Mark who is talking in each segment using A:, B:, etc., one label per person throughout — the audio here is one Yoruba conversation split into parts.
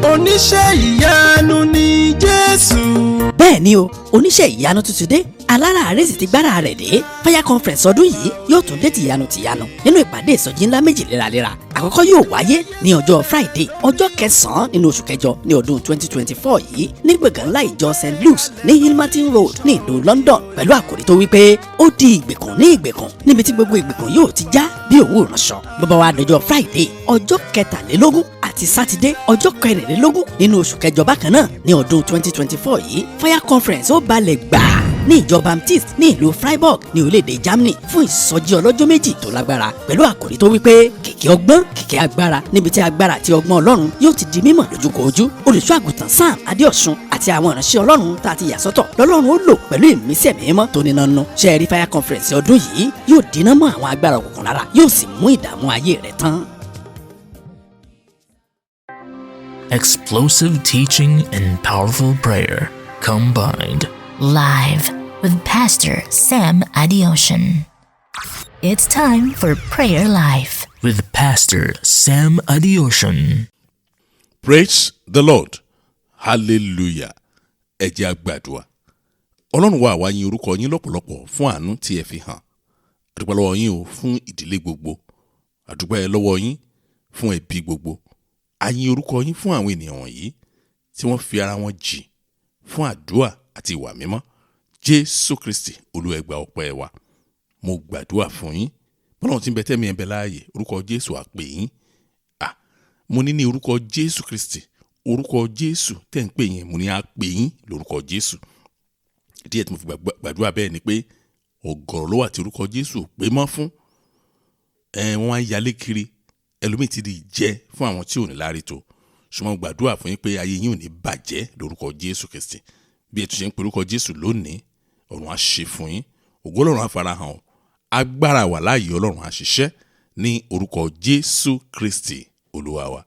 A: Oníṣẹ́ ìyanu ni Jésù.
B: Bẹ́ẹ̀ ni o, oníṣẹ́ ìyanu tuntun dé, alára sì ti gbára rẹ̀ dé. Fire Conference ọdún yìí yóò tún dé tìyanu tìyanu nínú ìpàdé ìsọjí ńlá méjì léraléra. Àkọ́kọ́ yóò wáyé ní ọjọ́ Friday, ọjọ́ kẹsàn-án nínú oṣù kẹjọ ní ọdún 2024 yìí, ní gbọ̀ngàn ńlá ìjọ St Luke's ní Hillmarton Road ní ìlú London, pẹ̀lú àkòrí tó wípé ó di ìgbèkùn ní ìgbèkùn, níbi tí gbogbo ìgbèkùn yóò ti já bí òwú ìránṣọ. Bọ́bá wa dọjọ́ Friday, ọjọ́ kẹtàlélógún, àti Sátidé, ọjọ́ kẹrìnlélógún nínú oṣù kẹjọ bákan náà ní ọdún 2024 yìí, Fire Conference ó balẹ̀ gbàá ní ìjọ Baptist ní ìlú Freiburg ní orílẹ̀-èdè Germany fún ìsọjí ọlọ́jọ́ 2 tó lágbára, pẹ̀lú àkòrí tó wípé kìkì ọgbọ́n, kìkì agbára, níbi tí agbára àti ọgbọ́n Ọlọ́run yóò ti di mímọ̀ lójúkojú. Olùṣọ́ àgùntàn Sam Adéọ̀sùn àti àwọn ìránṣẹ́ Ọlọ́run tá a ti yà sọ́tọ̀ lọ́lọ́run ó lò pẹ̀lú ìmísí Ẹ̀mí Mímọ́ tó nínú. Ṣe rí Fire Conference ọdún yìí yóò dínà mọ́ àwọn agbára òkùnkùn lára, yóò sì mú ìdààmú ayé rẹ̀ tán.
C: Explosive teaching and powerful prayer combined.
D: Live with Pastor Sam Adeosun. It's time for Prayer Life
C: with Pastor Sam Adeosun.
E: Praise the Lord. Hallelujah. Ẹ jẹ́ á gbàdúrà. Ọlọ́run wa, àwa yin orúkọ yín lọ́pọ̀lọpọ̀ fún àánú tí ẹ fi hàn. A dúpẹ́ lọ́wọ́ yín o fún ìdílé gbogbo. A dúpẹ́ lọ́wọ́ yín fún ẹbí gbogbo. A yin orúkọ yín fún àwọn ènìyàn wọ̀nyí tí wọ́n fi ara wọn jì fún àdúrà àti ìwà mímọ́. Jésù Kristi, Olúwa, ẹ gba ọpẹ́ wa. Mo gbàdúrà fún yín. Bọ́lá tí ń bẹ tẹ́mi ẹ̀ ń bẹ láàyè, orúkọ Jésù á pè yín. Ah, mo ní ní orúkọ Jésù Kristi, orúkọ Jésù tẹ́ ń pè yín, mo ní á pè yín lórúkọ Jésù. Díẹ̀ tí mo fi gbàdúrà bẹ́ẹ̀ ni pé ọ̀gọ̀rọ̀ ló wà tí orúkọ Jésù pé mọ́ fún. Ẹ wọ́n á yálé kiri, ẹlòmíì ti di jẹ́ fún àwọn tí ò ní láárí tó. Ṣùgbọ́n mo gbàdúrà fún yín pé ayé yín ò ní bàjẹ́ lórúkọ Jésù Kristi. Bí ẹ tún ṣe ń pe orúkọ Jésù lónìí, ọ̀run á ṣe fún yín. Ògo Ọlọ́run á farahàn o. Agbára wà láàyè Ọlọ́run á ṣiṣẹ́ ní orúkọ Jésù Kristi Olúwa wa.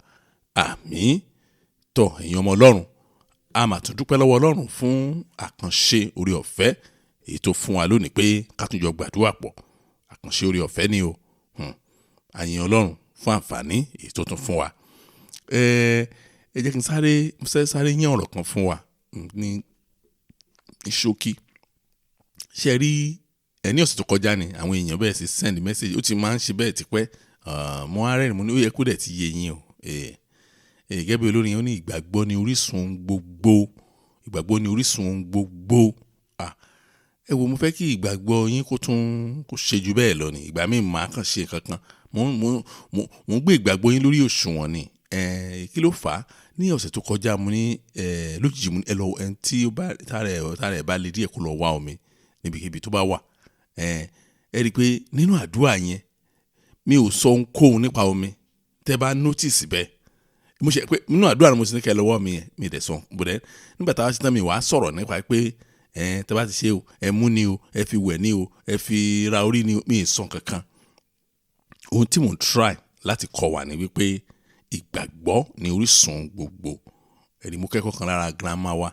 E: Àmín. Tọ́ ẹ̀yin ọmọ Ọlọ́run, a máa tún dúpẹ́ lọ́wọ́ Ọlọ́run fún àkànṣe oore ọ̀fẹ́ èyí tó fún wa lónìí pé ká tún jọ gbàdúrà pọ̀. Àkànṣe oore ọ̀fẹ́ ni o. A yìn Ọlọ́run fún àǹfààní èyí tó tún fún wa. Ẹ jẹ́ kí n sáré sáré yán ọ̀rọ̀ kan fún wa ní ṣókí. Ṣé ẹ rí ẹ, ní ọ̀sẹ̀ tó kọjá ni àwọn èèyàn bẹ̀rẹ̀ sí send message. Ó ti máa ń ṣe bẹ́ẹ̀ tipẹ́. Mo á rẹ́rìn, mo ní ó yẹ kó dẹ̀ ti yé yín o. Gẹ́gẹ́ bí olórin, ó ní ìgbàgbọ́ ni orísun ohun gbogbo. Ìgbàgbọ́ ni orísun ohun gbogbo. Ah, ẹ wo, mo fẹ́ kí ìgbàgbọ́ yín kó tún kó ṣe ju bẹ́ẹ̀ lọ ni. Ìgbà míì máa kàn ṣe nǹkan kan. Mo ń gbé ìgbàgbọ́ yín lórí òṣùwọ̀n ni. Kí ló fà á? Ní ọ̀sẹ̀ tó kọjá, mo ní lójijì, mo ní ẹ lọ, ẹni tí ó bá tára ẹ̀ bá le díẹ̀, kó lọ wá omi níbikíbi tó bá wà. Ẹ rí i pé nínú àdúrà yẹn, mi ò sọ ohunkóhun nípa omi. Tẹ́ bá notice bẹ́ẹ̀, mo ṣe pé nínú àdúrà ni mo ti ní kẹ́ lọ́wọ́ mi yẹn, mi dẹ̀ sọ bọ̀dẹ́. Nígbà táwa ṣe tán, mi wàá sọ̀rọ̀ nípa pé tẹ́ bá ti ṣe o, ẹ mú ni o, ẹ fi wẹ̀ ni o, ẹ fi ra orí ni o, mi ì sọ kankan. Ohun tí mò ń try láti kọ́ wa ni wípé ìgbàgbọ́ ni orísun gbogbo. Ẹ̀rí mo kẹ́kọ̀ọ́ kan lára grandma wa.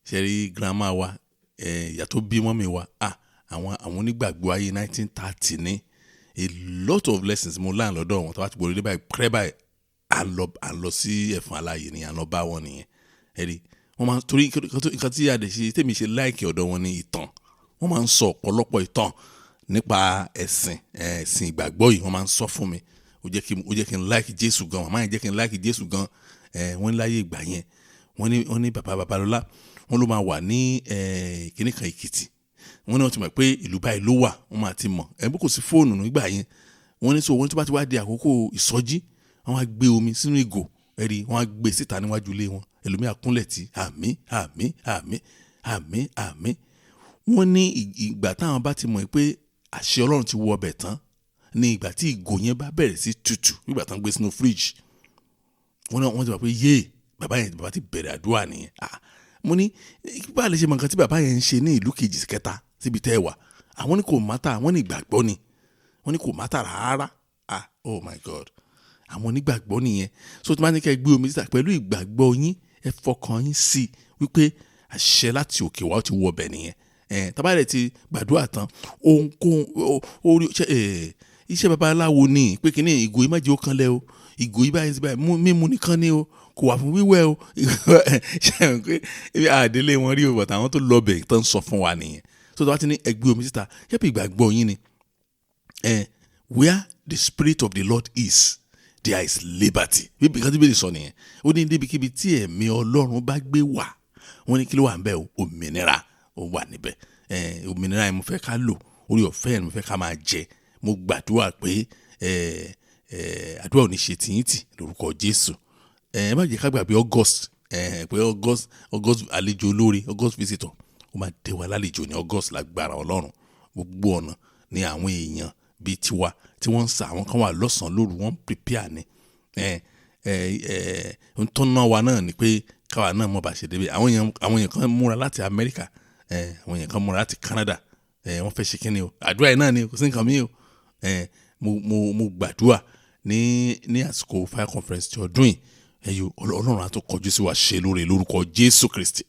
E: Ṣe rí grandma wa, ìyá tó bí mummy wa, ah, àwọn onígbàgbọ́ ayé 1930 ní. A lot of lessons mo learn lọ́dọ̀ wọn. Tó bá ti gbòòrò dé báyìí, pẹ́rẹ́ báyìí, à ń lọ sí Ẹ̀fọn Aláyè ni, à ń lọ bá wọn nìyẹn. Ẹ̀rí wọ́n máa torí nǹkan tí a dẹ̀ ṣe tèmi ṣe like ọ̀dọ̀ wọn ní ìtàn. Wọ́n máa ń sọ ọ̀pọ̀lọpọ̀ ìtàn nípa ẹ̀sìn ìgbàgbọ́ yìí. Wọ́n máa ń sọ fún mi, ó jẹ́ kí n like Jésù gan. Màmá yẹn jẹ́ kí n like Jésù gan. Wọ́n láyé ìgbà yẹn, wọ́n ní bàbá Babalọ́lá, wọ́n ló máa wà ní kíní kan Èkìtì. Wọ́n ní wọ́n ti mọ̀ pé ìlú báyìí ló wà, wọ́n máa ti mọ̀ ẹ̀ bí kò sí fóònù nígbà yẹn. Wọ́n ní so wọ́n tó bá ti wá di àkókò ìsọjí, wọ́n á gbé omi sínú ìgò, ẹ̀rí wọ́n á gbé síta níwájú ilé wọn. Ẹlòmíà kúnlẹ̀ tí àmín, àmín, àmín, àmín, àmín. Wọ́n ní ìgbà táwọn bá ti mọ̀ pé àṣẹ Ọlọ́run ti wọ ọbẹ̀ tán ní ìgbà tí ìgò yẹn bá bẹ̀rẹ̀ sí tutù, nígbà tán gbé sínú fridge. Wọ́n náà wọ́n ti mọ̀ pé yéè, bàbá yẹn, bàbá ti bẹ̀rẹ̀ àdúrà nìyẹn. Ah, mo ní bá a lè ṣe mọ nǹkan tí bàbá yẹn ń ṣe ní ìlú kejì kẹta síbi tẹ́ ẹ wà? Àwọn ní kò matter, àwọn ní ìgbàgbọ́ ni. Wọ́n ní kò matter rárá. Ah, oh my God, àwọn onígbàgbọ́ nìyẹn. So tí wọ́n bá ní kẹ́ gbé omi síta pẹ̀lú ìgbàgbọ́ yín, ẹ fọkàn yín sí wípé àṣẹ láti òkè wá ó ti wọ ọbẹ̀ nìyẹn. Ẹ̀ tábà rẹ̀ ti gbàdúrà tán, ohunkóhun orí ṣe Iṣẹ́ babaláwo ni pé kíní ìgò yìí má jẹ́ ó kanlẹ̀ o, ìgò yìí báyìí báyìí mímu nìkan ni o, kò wà fún wíwẹ̀ o. Ṣe é pé ibi àdélé wọn rí o, bàtà àwọn tó lọ bẹ̀ tó ń sọ fún wa nìyẹn. Tó tó bá ti ní ẹgbẹ́ omi síta, yẹ́pẹ̀ ìgbàgbọ́ yín ni. Where the spirit of the Lord is, there is liberty. Bíbí kan tí bíbélì sọ nìyẹn. Ó ní níbikíbi tí ẹ̀mí Ọlọ́run bá gbé wà, wọ́n ní kí ló wà ń bẹ̀ o? Òmìnira ó wà níbẹ̀. Òmìnira yẹn mo fẹ́ ká lò, orí ọ̀fẹ́ yẹn mo fẹ́ ká máa jẹ. Mo gbàdúrà pé àdúrà ò ní ṣe tìyín tì lórúkọ Jésù. Ẹ má jẹ́ ká gbàgbé August, pé August àlejò olóore, August visitor, ó máa dé wa lálejò ní August lágbára Ọlọ́run. Gbogbo ọ̀nà ni àwọn èèyàn bíi tiwa tí wọ́n ń sa, àwọn kan wà lọ́sàn-án lóru, wọ́n ń prepare ni. Ẹ ẹ ẹ ń tọ́nà wa náà ni pé káwa náà mọ̀ bá ṣe débi. Àwọn èèyàn kan múra láti Amẹ́ríkà, àwọn èèyàn kan múra láti Canada, wọ́n fẹ́ ṣe kíni o, àdúrà yìí náà ni, kò sí nǹkan mi o. Mo gbàdúrà ní àsìkò Fire Conference ti ọdún yìí, ẹyọ Ọlọ́run á tó kọjú sí wa ṣe lóore lórúkọ Jésù Kristi.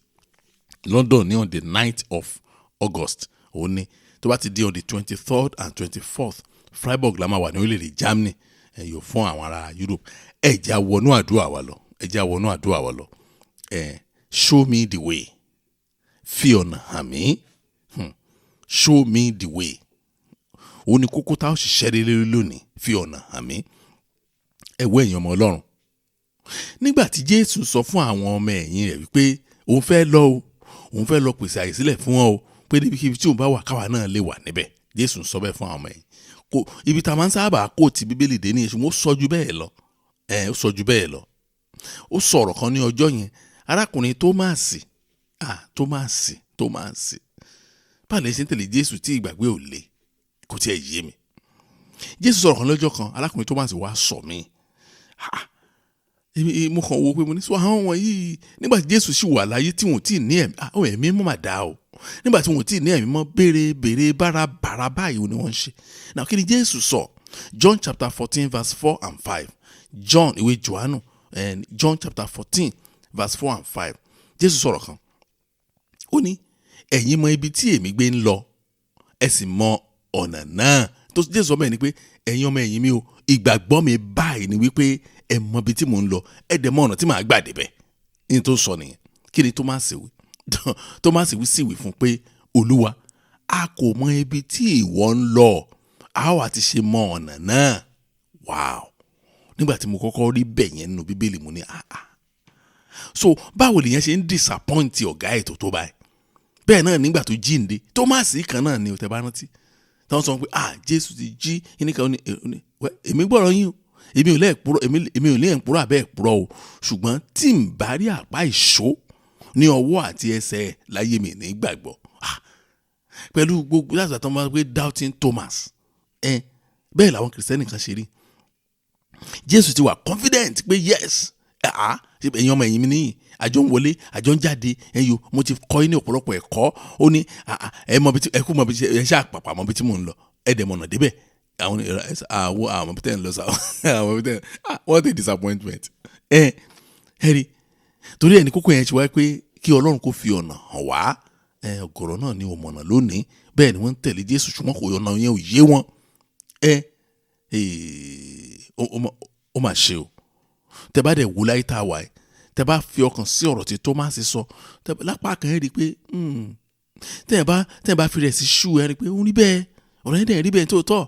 E: London ní on the 9th of August, òun ni. Tó bá ti di on the 23rd and 24th, Freiburg la máa wà ní orílẹ̀-èdè Germany, ẹ̀yọ̀ fún àwọn ará Europe. Ẹ jẹ́ á wọnú àdúrà wa lọ, ẹ jẹ́ á wọnú àdúrà wa lọ. Show me the way, fi ọ̀nà hàn mí. Show me the way, ó ní kókó tá a ṣiṣẹ́ lé lónìí, fi ọ̀nà hàn mí. Ẹ wo ẹ̀yin ọmọ Ọlọ́run, nígbà tí Jésù sọ fún àwọn ọmọ ẹ̀yìn rẹ̀ wípé òun fẹ́ lọ o, òun fẹ́ lọ pèsè àyè sílẹ̀ fún wọn o, pé níbikíbi tí òun bá wà káwa náà lè wà níbẹ̀. Jésù sọ bẹ́ẹ̀ fún àwọn ọmọ ẹ̀yìn. Kò ibi tá a máa ń sábà kó ti Bíbélì dé ní, ṣùgbọ́n ó sọ ju bẹ́ẹ̀ lọ. Ó sọ ju bẹ́ẹ̀ lọ. Ó sọ̀rọ̀ kan ní ọjọ́ yẹn, arákùnrin Tómásì, Tómásì, báwo lè ṣe ń tẹ̀lé Jésù tí ìgbàgbé ò le? Kò tiẹ̀ yé mi. Jésù sọ̀rọ̀ kan lọ́jọ́ kan, arákùnrin Tómásì wá sọ mí. Mo kàn wo pé mo ní sọ àwọn wọ̀nyí nígbà tí Jésù sì wà láyé tí wọ́n ti ní ẹ̀mí, ẹ̀mí mọ́ mà dá o. Nígbà tí wọ́n ti ní ẹ̀mí mọ́, béèrè béèrè bára bàrà báyìí ni wọ́n ń ṣe. Now kí ni Jésù sọ? John chapter 14 verse 4 and 5. John, ìwé Jòhánù, John chapter 14 verse 4 and 5. Jésù sọ̀rọ̀ kan. Ó ní, ẹ̀yin mọ ibi tí èmi gbé ń lọ, ẹ sì mọ ọ̀nà náà. Tó Jésù sọ bẹ́ẹ̀ ni pé ẹ̀yin ọmọ ẹ̀yìn mi o, ìgbàgbọ́ mi báyìí ni wípé ẹ mọ ibi tí mò ń lọ, ẹ dẹ̀ mọ ọ̀nà tí màá gbà débẹ̀. Ní tó sọ nìyẹn. Kí ni Tómásì wí? Tómásì wí sì wí fún pé, Olúwa, a kò mọ ibi tí ìwọ ń lọ, a ó àti ṣe mọ ọ̀nà náà. Wow! Nígbà tí mo kọ́kọ́ rí bẹ̀ yẹn nínú Bíbélì, mo ní ah ah. So báwo lèyẹn ṣe ń disappoint ọ̀gá ètò tó báyìí? Bẹ́ẹ̀ náà nígbà tó jíǹde, Tómásì kan náà ni o, tẹ́ bá rántí. Táwọn sọ pé ah Jésù ti jí, kíní kan ní, èmi gbọ́rọ̀ yín o, èmi ò lè purọ́, èmi ò lè purọ́ àbẹ́ purọ́ o, ṣùgbọ́n tí n bá rí àpá ìṣó ní ọwọ́ àti ẹsẹ̀ láyé mi ní gbàgbọ́. Pẹ̀lú gbogbo láti àtọ́ máa gbé doubting Thomas, bẹ́ẹ̀ làwọn Kìrìsìtẹ́nì kan ṣe rí. Jésù ti wà confident pé yes, ẹ̀yin ọmọ ẹ̀yìn mi nìyí, àjọ ń wọlé, àjọ ń jáde, ẹ̀yin o, mo ti kọ́ yín ní ọ̀pọ̀lọpọ̀ ẹ̀kọ́. Ó ní ẹ mọ bí tí ẹ kú mọ bí tí ẹ ṣáà pàpà mọ bí tí mò ń lọ, ẹ dẹ̀ mọ̀nà débẹ̀. Àwọn àwọn bí tẹ́ ń lọ sá, àwọn bí tẹ́ ń, what a disappointment. Ẹ rí, torí ẹni kókó yẹn ti wáyé pé kí Ọlọ́run kó fi ọ̀nà hàn wá. Ọ̀gọ̀rọ̀ náà ni òmọ̀nà lónìí, bẹ́ẹ̀ ni wọ́n ń tẹ̀lé Jésù, ṣùgbọ́n kò ọ̀nà yẹn ò yé wọn. Ó mà ṣe o. Tẹ́ bá dẹ̀ wò láyé tá a wà yìí, tẹ́ bá fi ọkàn sí ọ̀rọ̀ tí Tómásì sọ, lápá kan rí i pé tẹ́ bá fi rẹ̀ sí ṣú, ẹ rí i pé ó rí bẹ́ẹ̀, ọ̀rọ̀ yẹn dẹ̀ rí bẹ́ẹ̀ tó tọ́.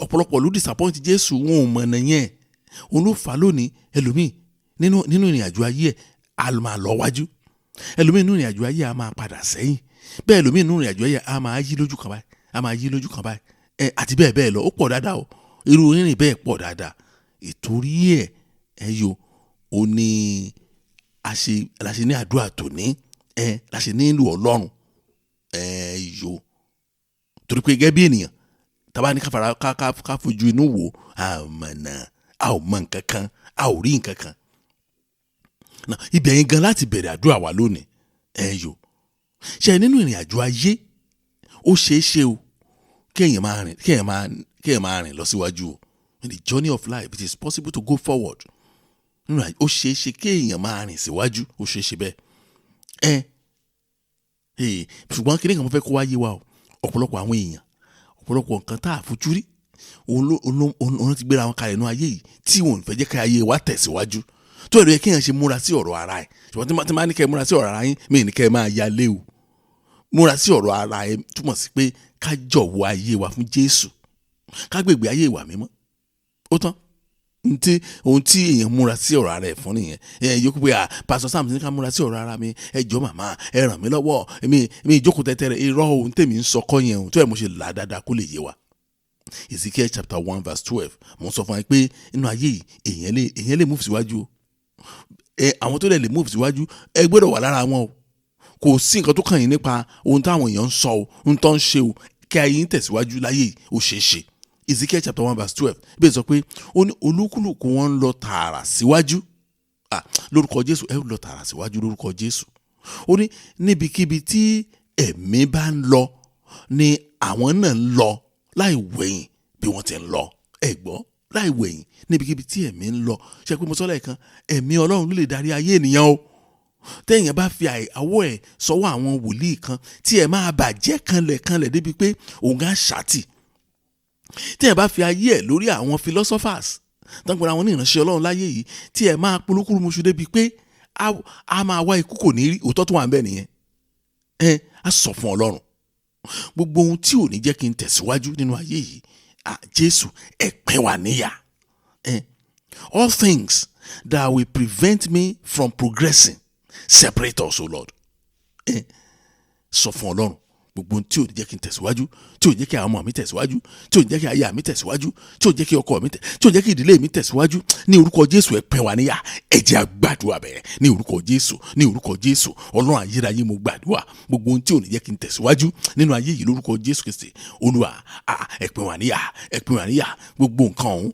E: Ọ̀pọ̀lọpọ̀ ló disappoint Jésù, wọn ò mọ̀nà yẹn. Òun ló fà á lónìí, ẹlòmíì nínú ìrìn àjò ayé ẹ̀ á máa lọ wájú, ẹlòmíì nínú ìrìn àjò ayé á máa padà sẹ́yìn, bẹ́ẹ̀ ẹlòmíì nínú ìrìn àjò ayé á máa yí lójú kan báyìí, á máa yí lójú kan báyìí, àti bẹ́ẹ̀ bẹ́ẹ̀ lọ. Ó pọ̀ dáadáa o, irú rírìn bẹ́ẹ̀ pọ̀ dáadáa. Ìtorí ẹ̀ yo ó ní a ṣe ní àdúrà tòní, la ṣe nílò Ọlọ́run, yo, torí pé gẹ́gẹ́ bí ènìyàn tàbá ní káfara ká fojú inú wò, àmọ̀nà, a ò mọ nǹkan kan, a ò rí nǹkan kan. Ibẹ̀ yẹn gan láti bẹ̀rẹ̀ àdúrà wa lónìí. Yo ṣe nínú ìrìn àjò ayé, ó ṣeé ṣe o kéèyàn máa rìn lọ síwájú o. In the journey of life, it is possible to go forward. Ó ṣeé ṣe kéèyàn máa rìn síwájú, ó ṣeé ṣe bẹ́ẹ̀. Ṣùgbọ́n kíní kan mo fẹ́ kó wá yé wa o, ọ̀pọ̀lọpọ̀ àwọn èèyàn, ọ̀pọ̀lọpọ̀ nǹkan tá a fojú rí, Òun ti gbéra wọn kalẹ̀ nínú ayé yìí tí wọn ò fẹ́ jẹ́ ká ayé wa tẹ̀síwájú. Tó ẹ̀rọ yẹ kéèyàn ṣe múra sí ọ̀rọ̀ ara ẹ̀. Ṣùgbọ́n tí máa ní kẹ́ múra sí ọ̀rọ̀ ara yín, mi ní kẹ́ máa ya lé o. Múra sí ọ̀rọ̀ ara ẹ̀ túmọ̀ sí pé ká jọ̀wọ́ ayé wa fún Jésù, ká gbègbè ayé wa mímọ́. Ó tán. Ntí ohun tí èèyàn múra sí ọ̀rọ̀ ara ẹ̀ fún nìyẹn. Ẹ yòókù pé Pastor Sam ní ká múra sí ọ̀rọ̀ ara mi, ẹ jọ̀ọ́ màmá, ẹ ràn mí lọ́wọ́, èmi ìjókòó tẹ́tẹ́rẹ́. Irọ́, ohun tèmi ń sọ kọ́ yẹn o, tó ẹ̀ mo ṣe là dáadáa kó lè yé wa. Ezekiel chapter 1 verse 12, mo sọ fún wa pé inú ayé yìí èèyàn lè move síwájú o. Àwọn tó lè move síwájú, ẹ gbọ́dọ̀ wà lára wọn o. Kò sí nǹkan tó kàn yín nípa ohun táwọn èèyàn ń sọ o, ohun tó ń ṣe o, kí ayé yín tẹ̀síwájú láyé yìí ó ṣeé ṣe. Ezekiel chapter 1 verse 12, bẹ́ẹ̀ sọ pé ó ní olúkúlùkù wọn ń lọ tààrà síwájú. Lórúkọ Jésù, ẹ lọ tààrà síwájú lórúkọ Jésù. Ó ní níbikíbi tí ẹ̀mí bá ń lọ ni àwọn náà ń lọ láì wẹ̀yìn bí wọ́n ti ń lọ. Ẹ gbọ́, láì wẹ̀yìn níbikíbi tí ẹ̀mí ń lọ. Ṣé pé mo sọ lẹ́ẹ̀kan, ẹ̀mí Ọlọ́run ló lè darí ayé ènìyàn o. Téèyàn bá fi àwọ̀ ẹ̀ sọ́wọ́ àwọn wòlíì kan tí ẹ̀ máa bàjẹ́ kanlẹ̀ kanlẹ̀ débi pé òun á ṣàtì. Téèyàn bá fi ayé ẹ̀ lórí àwọn philosophers tán pẹ̀lú àwọn oníranṣẹ́ Ọlọ́run láyé yìí tí ẹ̀ máa polúkúrúmuṣu débi pé a máa wá ikú kò ní rí, òótọ́ tó wà ń bẹ̀ nìyẹn. Ẹ á sọ fún Ọlọ́run gbogbo ohun tí ò ní jẹ́ kí n tẹ̀síwájú nínú ayé yìí, Jésù ẹ pín wa níyà. All things that will prevent me from progressing, separate us, O Lord. Sọ fún Ọlọ́run gbogbo ohun tí ò ní jẹ́ kí n tẹ̀síwájú, tí ò ní jẹ́ kí àwọn ọmọ mi tẹ̀síwájú, tí ò ní jẹ́ kí aya mi tẹ̀síwájú, tí ò ní jẹ́ kí ọkọ mi tí ò ní jẹ́ kí ìdílé mi tẹ̀síwájú, ní orúkọ Jésù ẹ pín wa níyà. Ẹ jẹ́ a gbàdúrà bẹ́ẹ̀ ní orúkọ Jésù, ní orúkọ Jésù. Ọlọ́run ayérayé, mo gbàdúrà gbogbo ohun tí ò ní jẹ́ kí n tẹ̀síwájú nínú ayé yìí lórúkọ Jésù Kristi Olúwa, ẹ pín wa níyà, ẹ pín wa níyà. Gbogbo nǹkan ọ̀hún,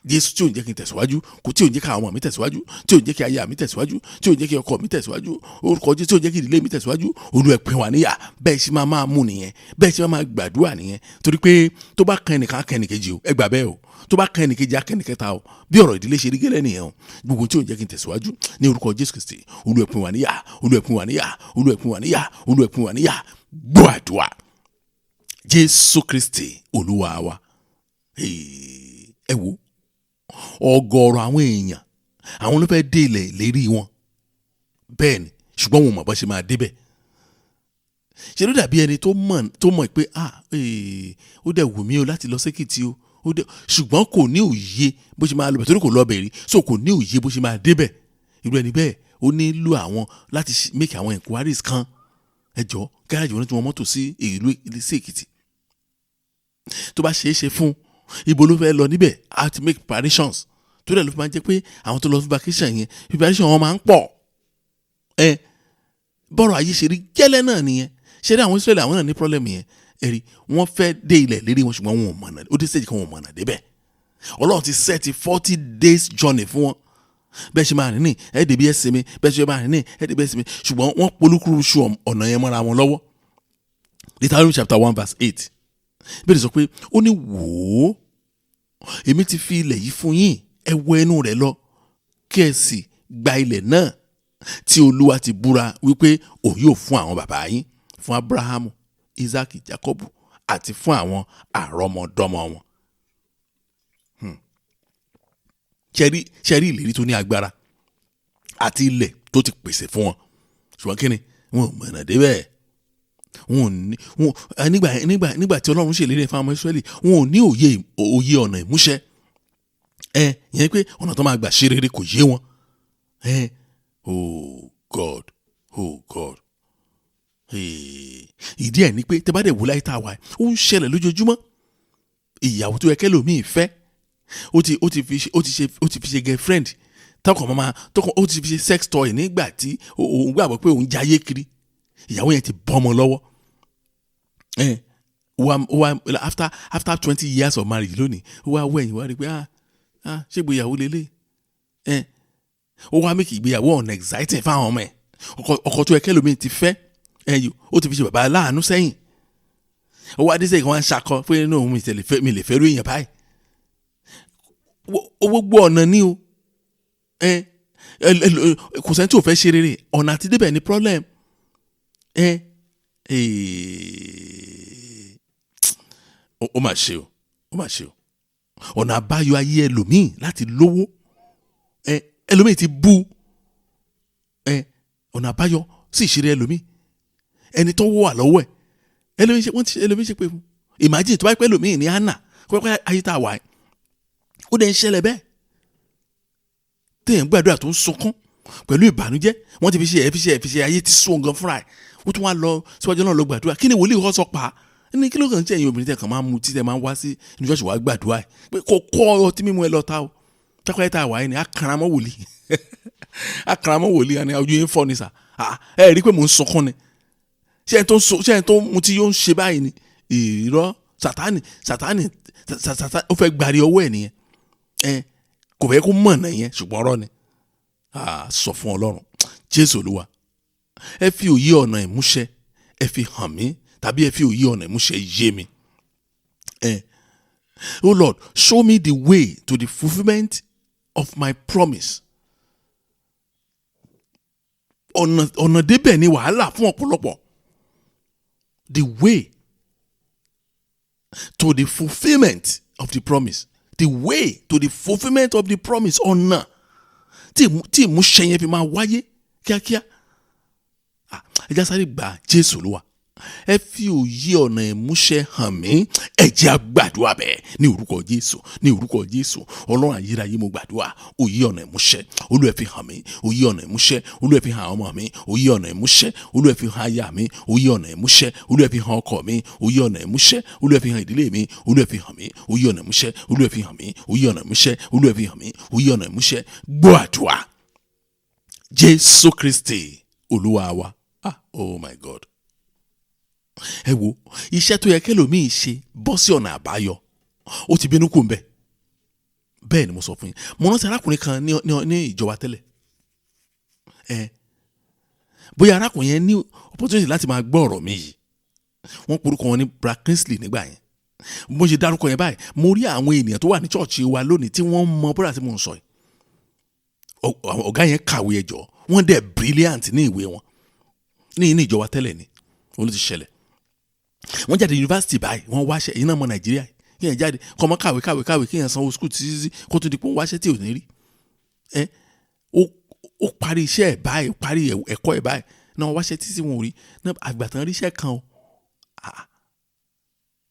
E: Jésù, tí ò ní jẹ́ kí n tẹ̀síwájú, kò tí ò ní jẹ́ kí àwọn ọmọ mi tẹ̀síwájú, tí ò ní jẹ́ kí aya mi tẹ̀síwájú, tí ò ní jẹ́ kí ọkọ mi tẹ̀síwájú, orúkọ Jésù, tí ò ní jẹ́ kí ìdílé mi tẹ̀síwájú, Olúwa ẹ pín wa níyà. Bẹ́ẹ̀ ṣe máa máa mú nìyẹn, bẹ́ẹ̀ ṣe máa máa gbàdúrà nìyẹn. Torí pé tó bá kan ẹnìkan, á kan ẹnìkejì o. Ẹ gbà bẹ́ẹ̀ o. Tó bá kan ẹnìkejì, á kan ẹnìkẹta o. Bí ọ̀rọ̀ ìdílé ṣe rí gẹ́lẹ́ nìyẹn o. Gbogbo tí ò ń jẹ́ kí n tẹ̀síwájú ní orúkọ Jésù Kristi, Olúwa ẹ pín wa níyà, Olúwa ẹ pín wa níyà, Olúwa ẹ pín wa níyà, Olúwa ẹ pín wa níyà. Gbọ́ àdúrà, Jésù Kristi Olúwa wa. Ẹ wo ọ̀gọ̀ọ̀rọ̀ àwọn èèyàn, àwọn ló fẹ́ dé ilẹ̀ ìlérí wọn, bẹ́ẹ̀ ni, ṣùgbọ́n wọn ò mọ̀ bá ṣe máa débẹ̀. Ṣe ló dàbí ẹni tó mọ̀ pé ó dẹ̀ wù mí o láti lọ sékìtì o, ó dẹ̀, ṣùgbọ́n kò ní òye bó ṣe máa lọ bẹ̀, torí kò lọ bẹ̀ rí, so kò ní òye bó ṣe máa débẹ̀. Irú ẹni bẹ́ẹ̀ ó nílò àwọn láti make àwọn inquiries kan. Ẹ jọ, gáràjì wọn tí wọ́n mọ́tò sí ìlú sí Èkìtì, tó bá ṣeé ṣe fún, ibo ló fẹ́ lọ níbẹ̀, how to make preparations. Tó dẹ̀ ló fi máa ń jẹ́ pé àwọn tó lọ fún vacation yẹn, preparation wọn máa ń pọ̀. Ẹ bọ́rọ̀ ayé ṣe rí gẹ́lẹ́ náà nìyẹn. Ṣe rí àwọn Israẹli, àwọn náà ní problem yẹn. Ẹ̀rí wọ́n fẹ́ dé ilẹ̀ lérí wọn, ṣùgbọ́n wọn ò mọ̀nà. Ó dé stage kan, wọn ò mọ̀nà débẹ̀. Ọlọ́run ti set 40 days journey fún wọn. Bẹ́ẹ̀ ṣe máa rìn ní ẹ̀ débi ẹ̀ sinmi, bẹ́ẹ̀ ṣe máa rìn ní ẹ̀ débi ẹ̀ sinmi, ṣùgbọ́n wọ́n polúkúrú ṣu ọ̀nà yẹn mọ́ra wọn lọ́wọ́. Deuteronomy chapter 1 verse 8 bẹ́ẹ̀ sọ pé ó ní, "Wò ó, èmi ti fi ilẹ̀ yìí fún yín. Ẹ wọ inú rẹ̀ lọ, kí ẹ sì gba ilẹ̀ náà tí Olúwa ti búra wípé òun yóò fún àwọn bàbá yín, fún Abrahamu, Isaac, Jacob, àti fún àwọn àrọ́mọdọ́mọ wọn." Ṣẹ́rí ìlérí tó ní agbára àti ilẹ̀ tó ti pèsè fún wọn, ṣùgbọ́n kí ni? Wọn ò mọ̀nà débẹ̀. Wọn ò ní wọn nígbà nígbà nígbà tí Ọlọ́run ṣèlérí fún àwọn ọmọ Ísírẹ́lì, wọn ò ní òye ọ̀nà ìmúṣẹ ẹ. Yẹn pé ọ̀nà tó máa gbà ṣe rere kò yé wọn ẹ. Oh God, oh God. Ìdí ẹ̀ ni pé tẹ́ bá dẹ̀ wò láyé tá a wà, ó ń ṣẹlẹ̀ lójoojúmọ́. Ìyàwó tó yẹ kẹ́lòmíì fẹ́, ó ti fi ṣe girlfriend tọkàn máa tọkàn, ó ti fi ṣe sex toy nígbà tí òun gbàgbọ́ pé òun jayé kiri. Ìyàwó yẹn ti bọ́ ọmọ lọ́wọ́ ẹ. Wá after 20 years of marriage lónìí, ó wá wẹ̀yìn, wá rí i pé, ah ah, ṣé ìgbéyàwó lélẹ̀ ẹ? Ó wá make ìgbéyàwó ọ̀nà exciting fáwọn ọmọ ẹ. Ọkọ tó yẹ kẹ́lòmíì ti fẹ́ ẹ yìí, ó ti fi ṣe bàbá aláàánú sẹ́yìn. Ó wá dé sẹ́yìn, kan wá ń ṣakọ pé inú òun mi lè fẹ́ rú èèyàn báyìí. Gbogbo ọ̀nà ni o. Ẹ kò sẹ́ni tí ò fẹ́ ṣe rere, ọ̀nà àti débẹ̀ ní problem ẹ. Ó mà ṣe o, ó mà ṣe o. Ọ̀nà àbáyọ ayé ẹlòmíì láti lówó, ẹlòmíì ti bú ọ̀nà àbáyọ sí ìṣeré ẹlòmíì, ẹni tó wà lọ́wọ́ ẹ̀, ẹlòmíì ṣe wọ́n ti ẹlòmíì ṣe pé fún. Imagine tó bá pẹ́ ẹlòmíì ní àná kó pẹ́ ayé tá a wà ẹ̀, ó dẹ̀ ń ṣẹlẹ̀ bẹ́ẹ̀. Téèyàn gbàdúrà tó ń sunkún pẹ̀lú ìbànújẹ́, wọ́n ti fi ṣe ẹ̀ fi ṣe ẹ̀ fi ṣe, ayé ti sún gan fúnra ẹ̀, ó tún wá lọ síwájú náà lọ gbàdúrà. Kí ni wòlíì kọ́ sọ pa ní kí ló kàn ń ṣe ẹ̀yin obìnrin tẹ̀ kàn máa ń mu títẹ̀ máa ń wá sí inú ṣọ́ọ̀ṣì wá gbàdúrà ẹ̀ pé kò kọ́ ọtí mímu ẹ lọ ta o. Tákàlẹ́ tá a wà ẹ́ ni akaramọ́ wòlíì, akaramọ́ wòlíì ni ojú yín fọ́ ni sà. Ẹ rí i pé mò ń sunkún ni, ṣé ẹ tó ń sun, ṣé ẹ tó ń mutí yóò ń ṣe báyìí ni? Irọ́, Sátánì, Sátánì, Sátánì ó fẹ́ gbàrí ọwọ́ ẹ̀ nìyẹn. Ẹ kò fẹ́ kó mọ̀nà yẹn, ṣùgbọ́n ọ̀rọ̀ ni sọ fún Ọlọ́run. Jésù Olúwa, ẹ fi òye ọ̀nà ìmúṣẹ ẹ fi hàn mí, tàbí ẹ fi òye ọ̀nà ìmúṣẹ yé mi. Oh Lord, show me the way to the fulfilment of my promise. Ọ̀nà débẹ̀ ni wàhálà fún ọ̀pọ̀lọpọ̀. The way to the fulfilment of the promise. The way to the fulfilment of the promise. Ọ̀nà tí ìmúṣẹ yẹn fi máa wáyé kíákíá. Ẹ já sáré gbà. Jésù Olúwa, ẹ fi òye ọ̀nà ìmúṣẹ hàn mí. Ẹ jẹ́ á gbàdúrà bẹ́ẹ̀ ní orúkọ Jésù, ní orúkọ Jésù. Ọlọ́run ayérayé, mo gbàdúrà, òye ọ̀nà ìmúṣẹ, Olúwa ẹ fi hàn mí. Òye ọ̀nà ìmúṣẹ, Olúwa ẹ fi hàn ọmọ mi. Òye ọ̀nà ìmúṣẹ, Olúwa ẹ fi hàn aya mi. Òye ọ̀nà ìmúṣẹ, Olúwa ẹ fi hàn ọkọ mi. Òye ọ̀nà ìmúṣẹ, Olúwa ẹ fi hàn ìdílé mi. Olúwa ẹ fi hàn mí. Òye ọ̀nà ìmúṣẹ, Olúwa ẹ fi hàn mí. Òye ọ̀nà ìmúṣẹ, Olúwa ẹ fi hàn mí. Òye ọ̀nà ìmúṣẹ. Gbọ́ àdúrà, Jésù Kristi Olúwa wa. Ah, oh my God. Ẹ wo iṣẹ́ tó yẹ kẹlòmíì ṣe bọ́ sí ọ̀nà àbáyọ, ó ti bínú kù ń bẹ̀. Bẹ́ẹ̀ ni mo sọ fún yín. Mo rántí arákùnrin kan ní ìjọba tẹ́lẹ̀. Ẹ bóyá arákùnrin yẹn ní opportunity láti máa gbọ́ ọ̀rọ̀ mi yìí. Wọ́n porúkọ wọn ní Brad Kingsley nígbà yẹn. Bó ṣe dárúkọ yẹn báyìí, mo rí àwọn ènìyàn tó wà ní church wa lónìí tí wọ́n mọ bọ́dà tí mo ń sọ yìí. Ọ̀gá yẹn kàwé, ẹjọ́ wọ́n dẹ̀ brilliant ní ìwé wọn ní ìjọba tẹ́lẹ̀ ni wọ́n ló ti ṣẹlẹ̀. Wọ́n jáde yunifásitì báyìí, wọ́n wáṣẹ́. Èyí náà mọ Nàìjíríà, kí yẹn jáde kọ́ mọ́ kàwé kàwé kàwé, kí yẹn sanwó school títí kó tó di pé wọ́n wáṣẹ́ tí ò ní rí. Ẹ ó parí iṣẹ́ ẹ̀ báyìí, ó parí ẹ̀kọ́ ẹ̀ báyìí náà, wọ́n wáṣẹ́ títí wọn ò rí náà. Àgbàtàn ríṣẹ́ kan o,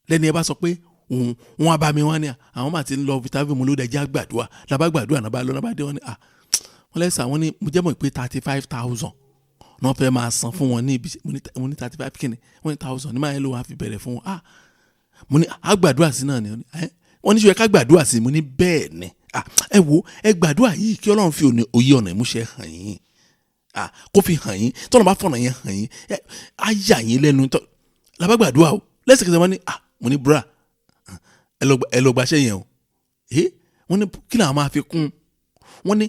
E: lẹ́ni ẹ bá sọ pé òun wọn bá mi, wọn ni àwọn máa ti ń lọ vitamin mu ló dẹ̀ jẹ́ àgbàdua làbá gbàdúrà náà bá lọ náà bá dé, wọn ni wọ́n lẹ́sà wọ́n ní mo jẹ́ mọ̀ pé 35,000 náà fẹ́ máa san fún wọn ní ibi. Mo ní 35 kíni? Wọ́n ní thousand ní máa ń lò wọ́n á fi bẹ̀rẹ̀ fún wọn. Ah, mo ní àgbàdua sí náà ni. Wọ́n ní ṣe ká gbàdúrà sí? Mo ní bẹ́ẹ̀ ni. Ẹ wo, ẹ gbàdúrà yìí kí Ọlọ́run fi òye ọ̀nà ìmúṣẹ hàn yín, kó fi hàn yín. Tọ́lọ́ bá fọ̀nà yẹn hàn yín, á yà yín lẹ́nu. Tọ́ làbá gbàdúrà o, lẹ́sẹ̀kẹsẹ̀ wọ́n ní mo ní bra, ẹ lọ gbaṣẹ́ yẹn o. Wọ́n ní kí làwọn máa fi kún? Wọ́n ní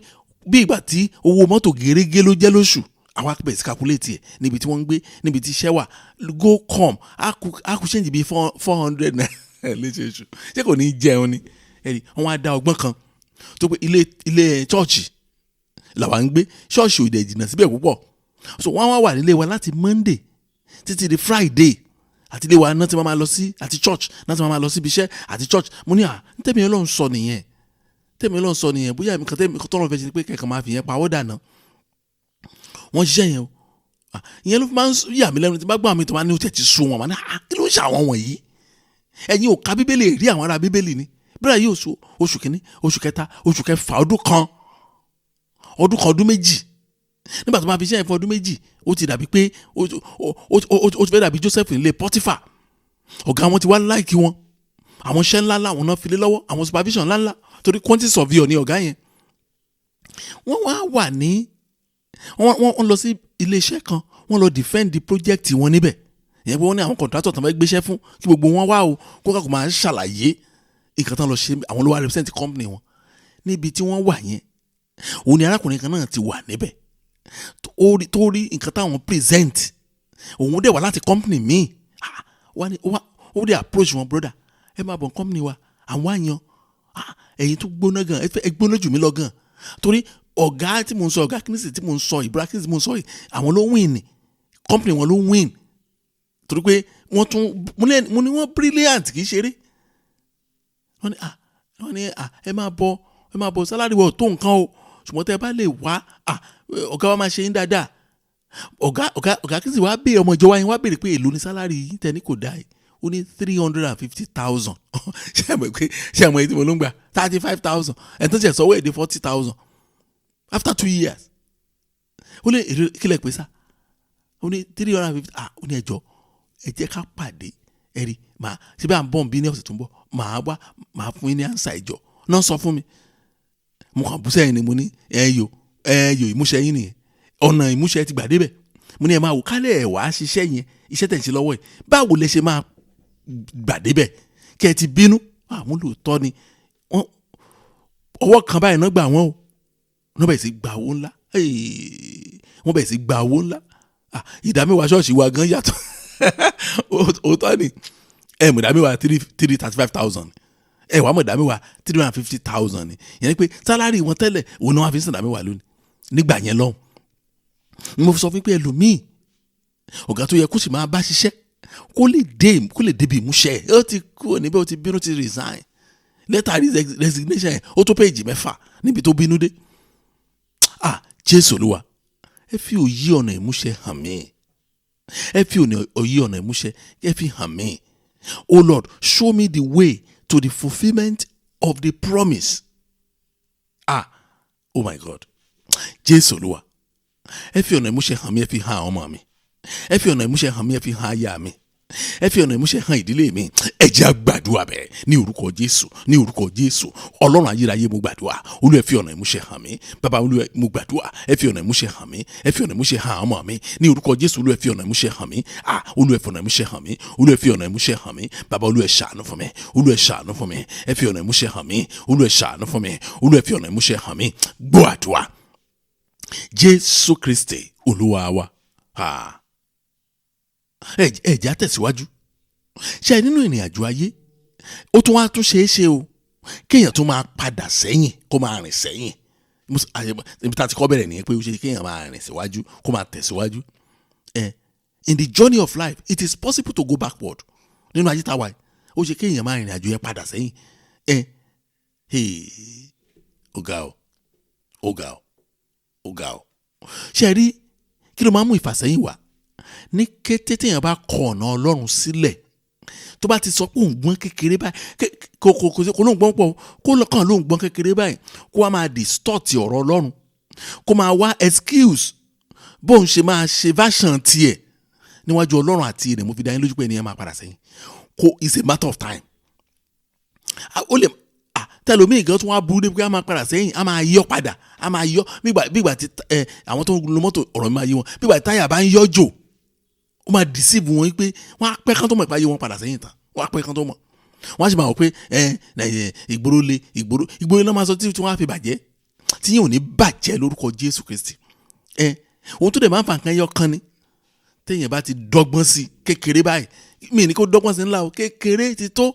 E: bí ìgbà tí owó mọ́tò gẹ́rẹ́gẹ́ ló jẹ́ lóṣù. Àwa bẹ̀rẹ̀ sí calculate ẹ̀ níbi tí wọ́n ń gbé, níbi tí iṣẹ́ wà, go come, á kú change bíi ₦400 lóṣooṣù. Ṣé kò ní í jẹun ni? Ẹ̀rí wọ́n á dá ọgbọ́n kan tó pé ilé chọ́ọ̀chì làwa ń gbé, ṣọ́ọ̀ṣì ò dẹ̀ jìnnà síbẹ̀ púpọ̀, so wọ́n wá wà nílé wa láti Monday títí di Friday. Àti ilé wa náà ti máa lọ sí, àti church náà ti máa lọ síbi iṣẹ́ àti church. Mo ní à ń tẹ̀mí Ọlọ́run sọ nìyẹn, tẹ̀mí Ọlọ́run sọ nìyẹn. Bóyá nǹkan tẹ̀mí tọ́lọ́ fẹ́ ṣe ni pé kẹ̀kẹ́ máa fi yẹn pawọ́ dànù. Wọ́n ṣiṣẹ́ yẹn o. Ìyẹn ló fi máa ń yà mí lẹ́nu tí bá gbọ́ àmì tó máa ní ó tẹ̀ ti sú wọn. Máa ní kí ló ń ṣe àwọn wọ̀nyí? Ẹ̀yin ò ka Bíbélì rí, àwọn ará Bíbélì ni bíra yìí. Oṣù, oṣù kìíní, oṣù kẹta, oṣù kẹfà, ọdún kan, ọdún kan, ọdún 2. Nígbà tó máa fi iṣẹ́ yẹn fún ọdún 2, ó ti dàbí pé ó ti fẹ́ dàbí Joseph nílé Potiphar. Ọ̀gá wọn ti wá like wọn, àwọn iṣẹ́ ńláńlá àwọn náà fi lé lọ́wọ́, àwọn supervision ńláńlá, torí quantity surveyor ni ọ̀gá yẹn. Wọ́n wá wà ní wọ́n lọ sí ilé iṣẹ́ kan, wọ́n lọ defend the project wọn níbẹ̀. Ìyẹn pé wọ́n ní àwọn contractor tán fẹ́ gbéṣẹ́ fún, kí gbogbo wọn wá o, kó kàkó máa ṣàlàyé nǹkan tán lọ ṣe. Àwọn ló wá represent company wọn níbi tí wọ́n wà yẹn. Òun ni arákùnrin kan náà ti wà níbẹ̀ tó rí nǹkan táwọn present. Òun dẹ̀ wá láti company míì, ó dẹ̀ approach wọn: "Brother, ẹ máa bọ̀ company wa, àwọn àyàn ẹ̀yin tó gbóná gan, ẹ gbóná jù mí lọ gan." Torí ọ̀gá tí mo ń sọ, ọ̀gá Kingsley tí mo ń sọ, ìbúra Kingsley tí mo ń sọ yìí, àwọn ló win, company wọn ló win, torí pé wọ́n tún mo ní wọ́n brilliant, kì í ṣeré. Wọ́n ní ah Wọ́n ní ẹ máa bọ̀, ẹ máa bọ̀, salary wọ̀ tó nǹkan o, ṣùgbọ́n tẹ́ ẹ bá lè wá, ọ̀gá wa máa ṣe yín dáadáa. Ọ̀gá kìsì wá béèrè, ọmọ ìjọ wa yẹn wá béèrè pé èló ni salary yìí tẹ́ ní kò dáa yìí. Ó ní 350,000. Ṣé ẹ mọ̀ pé, ṣé ẹ mọ̀ èyí tí mo ló ń gbà 35,000, ẹ̀ tó ṣe sọ́wọ́ èdè 40,000 after 2 years. Ó ní èrè kílẹ̀ pé sá, ó ní 350. Ó ní ẹjọ́ ẹ jẹ́ ká pàdé, ẹ rí màá ṣe bí à ń bọ̀ bí ní ọ̀sẹ̀ tó ń bọ̀, màá wá, màá fún yín ní answer ìjọ náà. Sọ fún mi, mo kàn bú sẹ́yìn ni. Mo ní ẹ yò, ẹ yò, ìmúṣẹ yín nìyẹn, ọ̀nà ìmúṣẹ ti gbà débẹ̀. Mo ní ẹ máa wò kálẹ̀ ẹ̀ wá ṣiṣẹ́ yẹn, iṣẹ́ tẹ̀ ń ṣe lọ́wọ́ yìí, báwo lẹ ṣe máa gbà débẹ̀ kí ẹ ti bínú? Àwọn olóòótọ́ ni wọ́n, ọwọ́ kan báyìí náà gbà wọ́n o, wọ́n bẹ̀rẹ̀ sí gba owó ńlá, wọ́n bẹ̀rẹ̀ sí gba owó ńlá. Ìdá mẹ́wàá ṣọ́ọ̀ṣì wa gan yàtọ̀. Òótọ́ ni, ẹ mọ̀ ìdá mẹ́wàá 335,000, ẹ wàá mọ̀ ìdá mẹ́wàá 350,000 ni. Ìyẹn ni pé salary wọn tẹ́lẹ̀ òun náà wọ́n fi ń san ìdá mẹ́wàá lónìí nígbà yẹn lọ́hùn. Mo sọ fún pé ẹlòmíì, ọ̀gá tó yẹ kó sì máa bá ṣiṣẹ́ kó lè dé, kó lè débi ìmúṣẹ, ó ti kúrò níbẹ̀, ó ti bínú, ti resign. Lẹ́tà resignation ó tó péjì 6 níbi tó bínú dé. Jésù Olúwa, ẹ fi òye ọ̀nà ìmúṣẹ hàn mí, ẹ fi òye ọ̀nà ìmúṣẹ ẹ fi hàn mí. O Lord, show me the way to the fulfilment of the promise. Oh my God, Jésù Olúwa, ẹ fi ọ̀nà ìmúṣẹ hàn mí, ẹ fi hàn àwọn ọmọ mi, ẹ fi ọ̀nà ìmúṣẹ hàn mí, ẹ fi hàn aya mi, ẹ fi ọ̀nà ìmúṣẹ hàn ìdílé mi. Ẹ jẹ́ á gbàdúrà bẹ́ẹ̀ ní orúkọ Jésù, ní orúkọ Jésù. Ọlọ́run ayérayé, mo gbàdúrà, Olúwa, ẹ fi ọ̀nà ìmúṣẹ hàn mí. Bàbá Olúwa, mo gbàdúrà, ẹ fi ọ̀nà ìmúṣẹ hàn mí, ẹ fi ọ̀nà ìmúṣẹ hàn ọmọ mi ní orúkọ Jésù. Olúwa, ẹ fi ọ̀nà ìmúṣẹ hàn mí. Olúwa, ẹ fi ọ̀nà ìmúṣẹ hàn mí. Olúwa, ẹ fi ọ̀nà ìmúṣẹ hàn mí. Bàbá Olúwa, ẹ ṣàánú fún mi. Olúwa, ẹ ṣàánú fún mi. Ẹ fi ọ̀nà ìmúṣẹ hàn mí. Olúwa, ẹ ṣàánú fún mi. Olúwa, ẹ fi ọ̀nà ìmúṣẹ hàn mí. Gbọ́ àdúrà, Jésù Kristi Olúwa wa. Ẹ jẹ́ á tẹ̀síwájú. Ṣe nínú ìrìn àjò ayé, ó tún wá tún ṣeé ṣe o kéèyàn tún máa padà sẹ́yìn, kó máa rìn sẹ́yìn. Ibi tá a ti kọ́ bẹ̀rẹ̀ nìyẹn pé ó ṣe kéèyàn máa rìn síwájú, kó máa tẹ̀síwájú. In the journey of life, it is possible to go backward. Nínú ayé tá a wà yìí, ó ṣe kéèyàn máa rìnrìn àjò yẹn padà sẹ́yìn. Ó ga o, ó ga o, ó ga o. Ṣe rí kí ló máa mú ìfàsẹ́yìn wá? Ní kété téèyàn bá kọ ọ̀nà Ọlọ́run sílẹ̀, tó bá ti sọ pé òun gbọ́n kékeré báyìí, kò lóun gbọ́n pọ̀, kó lọ́kàn lóun gbọ́n kékeré báyìí, kó wá máa distort ọ̀rọ̀ Ọlọ́run, kó máa wá excuse bóun ṣe máa ṣe version tiẹ̀ níwájú Ọlọ́run àti rẹ̀, mo fi dá yín lójú pé ènìyàn máa padà sẹ́yìn. Kó it's a matter of time. Ó lè tẹlomi gan tún wá burú débi pé a máa padà sẹ́yìn, a máa yọ padà, a máa yọ bígbà tí àwọn tó ń lo mọ́tò, ọ̀rọ̀ mi máa yé wọn, bígbà tí táyà bá ń yọ jò, ó máa deceive wọn pé wọ́n á pẹ́ kán tó mọ̀ ìpáyé wọn padà sẹ́yìn tán. Wọ́n á pẹ́ kán tó mọ̀, wọ́n á sì máa wọ̀ pé ìgboro le, ìgboro náà máa sọ tí wọ́n á fi bàjẹ́, tí yẹn ò ní bàjẹ́ lórúkọ Jésù Kristi. Ohun tó dẹ̀ máa ń fa nǹkan yọ kan ni téèyàn bá ti dọ́gbọ́n sí kékeré báyìí, mi ní kó dọ́gbọ́n sí ńlá o, kékeré ti tó,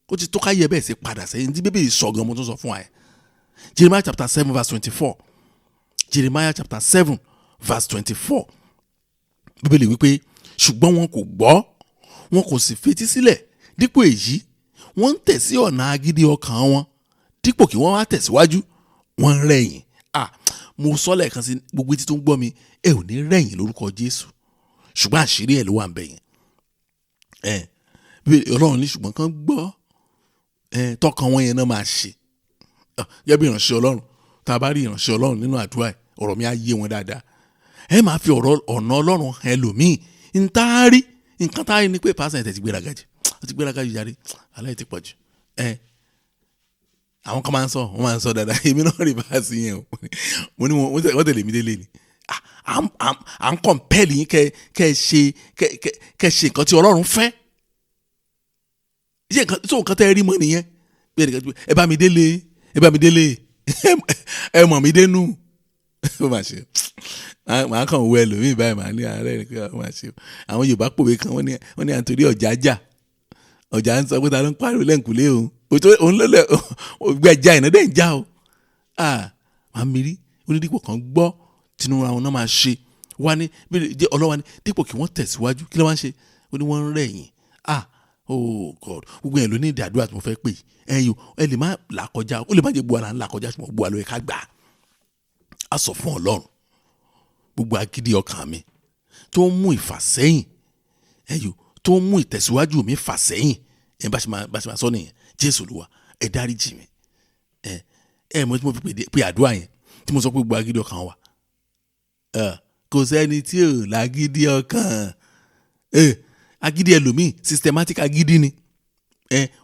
E: ó ti tó káyé bẹ́ẹ̀ sí padà sẹ́yìn. Tí Bíbélì sọ gan, mo tún sọ fún wa yẹn, Jeremiah chapter 7 verse 24, Jeremiah chapter 7 verse 24, Bíbélì wípé, ṣùgbọ́n wọn kò gbọ́, wọn kò sì fetí sílẹ̀, dípò èyí wọ́n ń tẹ̀ sí ọ̀nà agídí ọkàn wọn, dípò kí wọ́n wá tẹ̀síwájú, wọ́n ń rẹ̀yìn. Mo sọ lẹ́ẹ̀kan sí, gbogbo etí tó ń gbọ́ mi, ẹ ò ní rẹ̀yìn lórúkọ Jésù. Ṣùgbọ́n àṣírí ẹ̀ ló wà ń bẹ̀ yẹn. Ọlọ́run ní ṣùgbọ́n kán gbọ́, tọkàn wọn yẹn náà máa ṣe gẹ́gẹ́ bí ìránṣẹ́ Ọlọ́run. Tá a bá rí ìránṣẹ́ Ọlọ́run nínú àdúrà ẹ̀, ọ̀rọ̀ mi á yé wọn dáadáa. Ẹ máa fi ọ̀rọ̀ ọ̀nà Ọlọ́run hàn ẹlòmíì, ntaari nǹkan tá a rí ni pé pásítọ̀ ẹ̀ ti gbéraga jù, ó ti gbéraga jù jáde, aláì ti pọ̀ jù. Àwọn kan máa ń sọ, wọ́n máa ń sọ dáadáa, èmi náà rí báàsì yẹn o. Mo ní wọ́n tẹ̀lé mi délé ni à ń compel yín kẹ ṣe kẹ ṣe nǹkan tí Ọlọ́run fẹ́. Ṣé nǹkan tó nǹkan tẹ́ ẹ rí mọ́ nìyẹn? Bí ẹnìkan ti ẹ bá mi délé, ẹ bá mi délé, ẹ mọ̀ mi dénú, ó mà ṣe. Màá kàn wọ ẹlòmíì báyìí, màá ní àárẹ̀ ní pé ó mà ṣe. Àwọn Yorùbá pòwe kan, wọ́n ní àtòrí ọ̀já jà, ọ̀já ń sọ pé ta ló ń pariwo lẹ́ǹkùlé o, òun ló lẹ̀ gbẹ já ìná dẹ̀ ń já o. Màá mi rí onídìpọ̀ kan gbọ́ tinú ra wọn náà máa ṣe wá ní Ọlọ́wà ní dípò kí wọ́n tẹ̀síwájú, kí ló wá ń ṣe? Ó ní wọ́n ń rẹ̀yìn. Oh God, gbogbo yẹn ló ní ìdí àdúrà tí mo fẹ́ pè. Ẹ̀yin ẹ lè má là kọjá, ó lè má jẹ́ gbogbo ara ń là kọjá, ṣùgbọ́n gbogbo àlọ́ yẹ ká gbà á. Sọ fún Ọlọ́run, gbogbo agídí ọkàn mi tó ń mú ìfàsẹ́yìn, ẹ̀yin tó ń mú ìtẹ̀síwájú mi fàsẹ́yìn, ẹ̀ bá ṣe máa sọ nìyẹn. Jésù Olúwa, ẹ dáríjì mi. Ẹ mo tí mo fi pè àdúrà yẹn tí mo sọ pé gbogbo agídí ọkàn wa, kò sẹ́ni tí ò lágídí ọkàn. Agídí ẹlòmíì systematic agídí ni.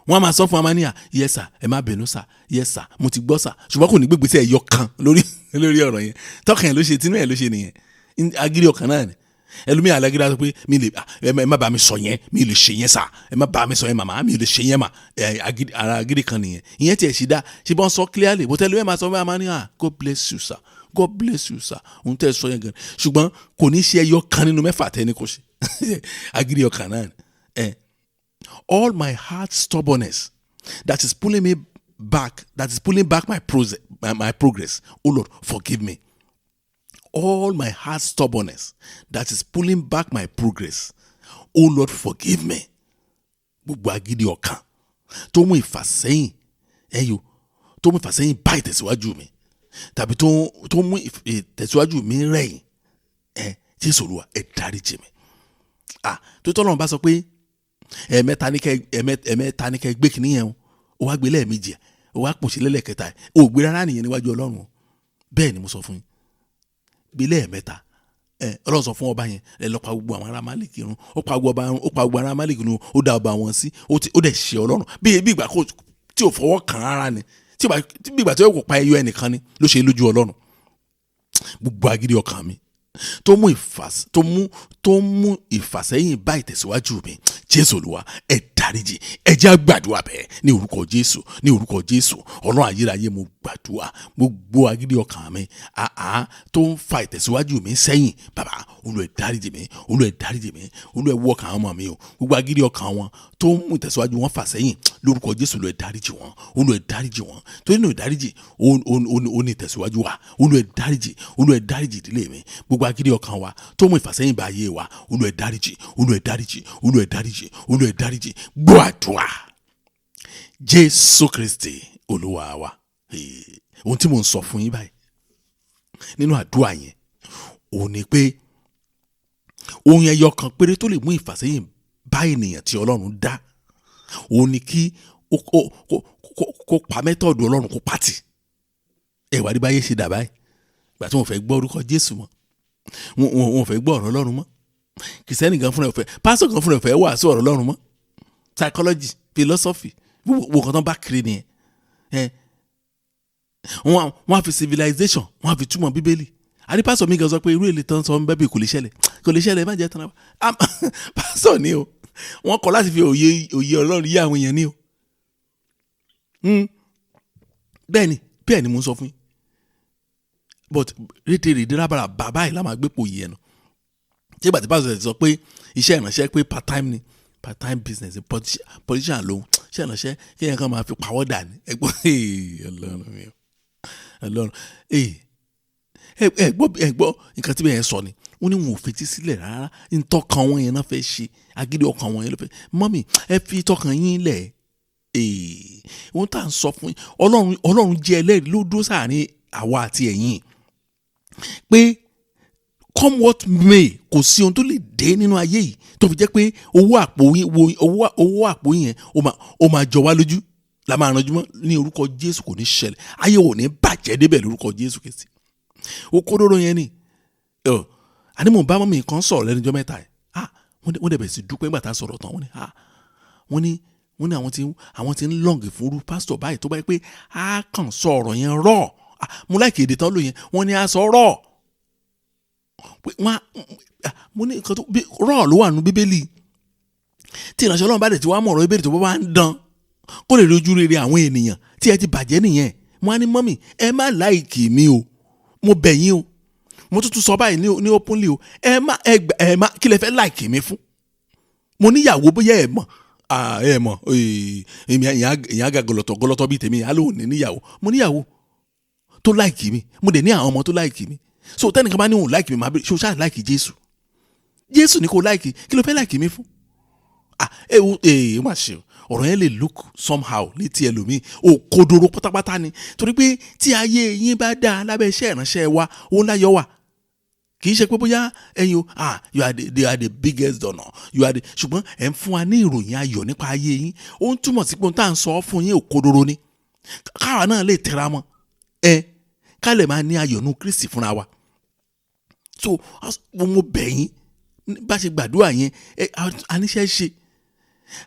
E: Wọ́n á máa sọ fún amania, yes sir, ẹ má bínú sir, yes sir, mo ti gbọ́ sir, ṣùgbọ́n kò ní gbégbèsè ẹ̀yọ kan lórí ọ̀rọ̀ yẹn. Tọkàn ẹ̀ ló ṣe, tinú ẹ̀ ló ṣe nìyẹn. Agídí ọkàn náà ni. Ẹlòmíì alágídí á sọ pé mi lè, ẹ má bá mi sọ yẹn, mi lè ṣe yẹn sà, ẹ má bá mi sọ yẹn màmá, mi lè ṣe yẹn mà. Ara agídí kan nìyẹn. Ìyẹn tiẹ̀ ṣì dá, ṣe bọ́n sọ clearly, bó tẹ́lẹ̀ ẹ máa sọ fún amania, God bless you sir, God bless you sir, òun tẹ́ sọ yẹn gan, ṣùgbọ́n kò ní ṣe ẹyọ kan nínú mẹ́fà tẹ́ ní kò ṣe. Agídí ọkàn náà ni. All my heart stubbornness that is pulling me back, that is pulling back my progress, oh Lord, forgive me. All my heart stubbornness that is pulling back my progress, oh Lord, forgive me. Gbogbo agídí ọkàn tó mú ìfàsẹ́yìn, ẹyọ tó mú ìfàsẹ́yìn bá ìtẹ̀síwájú mi, tàbí tó mú ìtẹ̀síwájú mi rẹ̀yìn, Jésù Olúwa, ẹ dáríjì mi. Tó tọ́lọ́run bá sọ pé ẹ̀ẹ̀mẹ́ta ní kẹ́ gbé kìíní yẹn o, ó wá gbé lẹ́ẹ̀mejì, ó wá pòṣe lẹ́lẹ́kẹta, ó gbé rárá nìyẹn níwájú Ọlọ́run o. Bẹ́ẹ̀ ni mo sọ fún yín, gbé lẹ́ẹ̀mẹ́ta. Ọlọ́run sọ fún ọba yẹn, ẹ lọ pa gbogbo àwọn ará Amálíkì run. Ó pa gbogbo ará Amálíkì run, ó dá ọba wọn sí, ó dẹ̀ ṣe Ọlọ́run bí ìgbà tí ò fọwọ́ kàn rárá ni, bí ìgbà tí ó kò pa ẹyọ ẹnìkan ni ló ṣe lójú Ọlọ́run. Gbogbo agídí ọkàn mi tó mú ìfàsẹ́yìn bá ìtẹ̀síwájú mi, Jésù Olúwa, ẹ dáríjì. Ẹ jẹ́ á gbàdúrà bẹ́ẹ̀ ní orúkọ Jésù, ní orúkọ Jésù. Ọlọ́run ayérayé, mo gbàdúrà, gbogbo agídí ọkàn mi tó ń fa ìtẹ̀síwájú mi sẹ́yìn, bàbá Olúwa ẹ dáríjì mi, Olúwa ẹ dáríjì mi, Olúwa ẹ wọ ọkàn àwọn ọmọ mi o. Gbogbo agídí ọkàn wọn tó ń mú ìtẹ̀síwájú wọn fà sẹ́yìn, lórúkọ Jésù, Olúwa ẹ dáríjì wọn, Olúwa ẹ dáríjì wọn. Torí nínú ìdáríjì ó ní ìtẹ̀síwájú wa. Olúwa ẹ dáríjì, Olúwa ẹ dáríjì ìdílé mi. Gbogbo agídí ọkàn wa tó mú ìfàsẹ́yìn bá ayé wa, Olúwa ẹ dáríjì, Olúwa ẹ dáríjì, Olúwa ẹ dáríjì, Olúwa ẹ dáríjì. Gbọ́ àdúrà, Jésù Kristi Olúwa wa. Ohun tí mo ń sọ fún yín báyìí nínú àdúrà yẹn òun ni pé ohun ẹyọ kan péré tó lè mú ìfàsẹ́yìn bá ènìyàn tí Ọlọ́run dá, òun ni kí kó pa mẹ́tọ̀dù Ọlọ́run kó pàtì. Ẹ wá rí báyé ṣe dà báyìí, ìgbà tí wọ́n fẹ́ gbọ́ orúkọ Jésù mọ́, wọn fẹ́ gbọ́ ọ̀rọ̀ Ọlọ́run mọ́, kìsẹ́nì gan fúnra ẹ̀ fẹ́, pásítọ̀ gan fúnra ẹ̀ fẹ́ wàásù ọ̀rọ̀ Ọlọ́run mọ́, psychology, philosophy, gbogbo nǹkan tó ń bá kiri nìyẹn. Wọ́n á fi civilization, wọ́n á fi túmọ̀ Bíbélì. Àní pásítọ̀ mi gan sọ pé irú èlé tán sọ ń bẹ́bí kò lè ṣẹlẹ̀, kò lè ṣẹlẹ̀, má jẹ́ tán náà. Pásítọ̀ ni o, wọ́n kọ̀ láti fi òye Ọlọ́run yé àwọn èèyàn ni o. Bẹ́ẹ̀ ni mo ń sọ fún yín. But rédèrèdè rábàrà bàbá yìí la máa gbé pò yìí ẹnu. Ṣé ìgbà tí pásítọ̀ sọ pé iṣẹ́ ìránṣẹ́ pé part time ni, part time business, politician lòun, iṣẹ́ ìránṣẹ́ kí ẹ̀yàn kan máa fi pawọ́ dà ní. Ẹ̀gbọ́n Ọlọ́run mi o, Ọlọ́run ẹ̀gbọ́n nǹkan tí bẹ́ẹ̀ sọ ni, wọ́n ní wọn ò fetí sílẹ̀ rárá, ntọ́kan wọn yẹn náà fẹ́ ṣe, agídí ọkàn wọn yẹn ló fẹ́. Mọ́mì, ẹ fi tọkàn yín lẹ̀. Ohun tá à ń sọ fún yín, Ọlọ́run jẹ́ ẹlẹ́rìí ló dúró sáàrin àwa àti ẹ̀yin pé come what may, kò sí ohun tó lè dé nínú ayé yìí tó fi jẹ́ pé owó àpò yẹn ó máa jọ wá lójú la máa ranjú mọ́ ní orúkọ Jésù. Kò ní ṣẹlẹ̀, ayé ò ní bàjẹ́ débẹ̀ lórúkọ Jésù Kristi. Ó kó dóró yẹn ni. Àní mò ń bá mọ́mì kan sọ̀rọ̀ lẹ́nu ọjọ́ mẹ́ta yìí. Wọ́n dẹ̀ bẹ̀rẹ̀ sí dúpẹ́ nígbà tá a sọ̀rọ̀ tán. Wọ́n ní àwọn tí ń lọ́ǹgì fún irú pásítọ̀ báyìí tó bá yẹ pé á kàn sọ ọ̀rọ̀ yẹn rọ̀. Mo láìkè èdè tán ló yẹn, wọ́n ní á sọ rọ̀. Mo ní nǹkan tó rọ̀ ló wà nù Bíbélì. Tí ìránṣẹ́ Ọlọ́run bá dẹ̀ ti wá mọ̀ ọ̀rọ̀ Bíbélì tó bá wá ń dán kó lè rí ojú rere àwọn ènìyàn tí ẹ ti bàjẹ́ nìyẹn. Mo á ní mọ́mì, ẹ má láìkì mi o, mo bẹ̀ yín o, mo tuntun sọ báyìí ní openly o, ẹ má kí lẹ fẹ́ láìkì mi fún. Mo níyàwó bóyá ẹ mọ̀, ẹ mọ̀, ìyá ga gọlọtọ gọlọtọ bíi tèmi, ìyá lòun ní níyàwó. Mo níyàwó tó láìkì mi, mo dẹ̀ ní àwọn ọmọ tó láìkì mi. So tẹ́nìkan bá ní òun láìkì mi, màá bẹ̀rẹ̀ ṣé o ṣáà láìkì Jésù? Jésù ni kò láìkì, kí ló fẹ́ láìkì mi fún? Ah, ẹ wo, ẹ má ṣe o. Ọ̀rọ̀ yẹn lè look somehow létí ẹlòmíì, òkodoro pátápátá ni, torí pé tí ayé yín bá dáa lábẹ́ iṣẹ́ ìránṣẹ́ wa, òun láyọ̀ wà. Kì í ṣe pé bóyá ẹ̀yin o, ah, you are the they are the biggest donor, you are the, ṣùgbọ́n ẹ̀ ń fún wa ní ìròyìn ayọ̀ nípa ayé yín. Ó ń túmọ̀ sí pé ohun tá à ń sọ fún yín òkodoro ni, káwa náà lè tẹra mọ́ ẹ, ká lè máa ní ayọ̀ nú Kristi fúnra wa. So mo bẹ̀ yín, bá ṣe gbàdúrà yẹn, ẹ aníṣẹ́ ṣe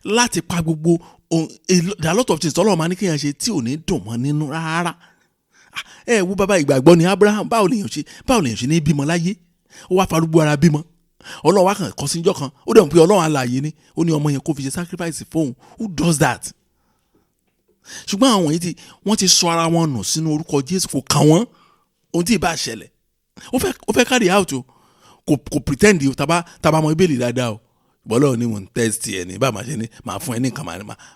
E: láti pa gbogbo there are a lot of things tọ́lọ́run máa ní kéèyàn ṣe tí ò ní dùn mọ́ nínú rárá. Ẹ wo bàbá ìgbàgbọ́ ni Abraham. Báwo lèèyàn ṣe ní bímọ láyé? Ó wá farúgbó ara bímọ. Ọlọ́run wá kàn kọ́ síjọ́ kan, ó dẹ̀ mọ̀ pé Ọlọ́run alààyè ni, ó ní ọmọ yẹn kó fi ṣe sacrifice fóun. Who does that? Ṣùgbọ́n àwọn yìí tí wọ́n ti sọ ara wọn nù sínú orúkọ Jésù, kò kàn wọ́n ohun tí ì bá ṣẹlẹ̀. Ó fẹ́ carry out o, kò pretend o. Taba mọ ibèlì dáadáa o, bọ́lá ní mò ń test ẹ̀ ní bá máa ṣe ní máa fún ẹ ní nǹkan,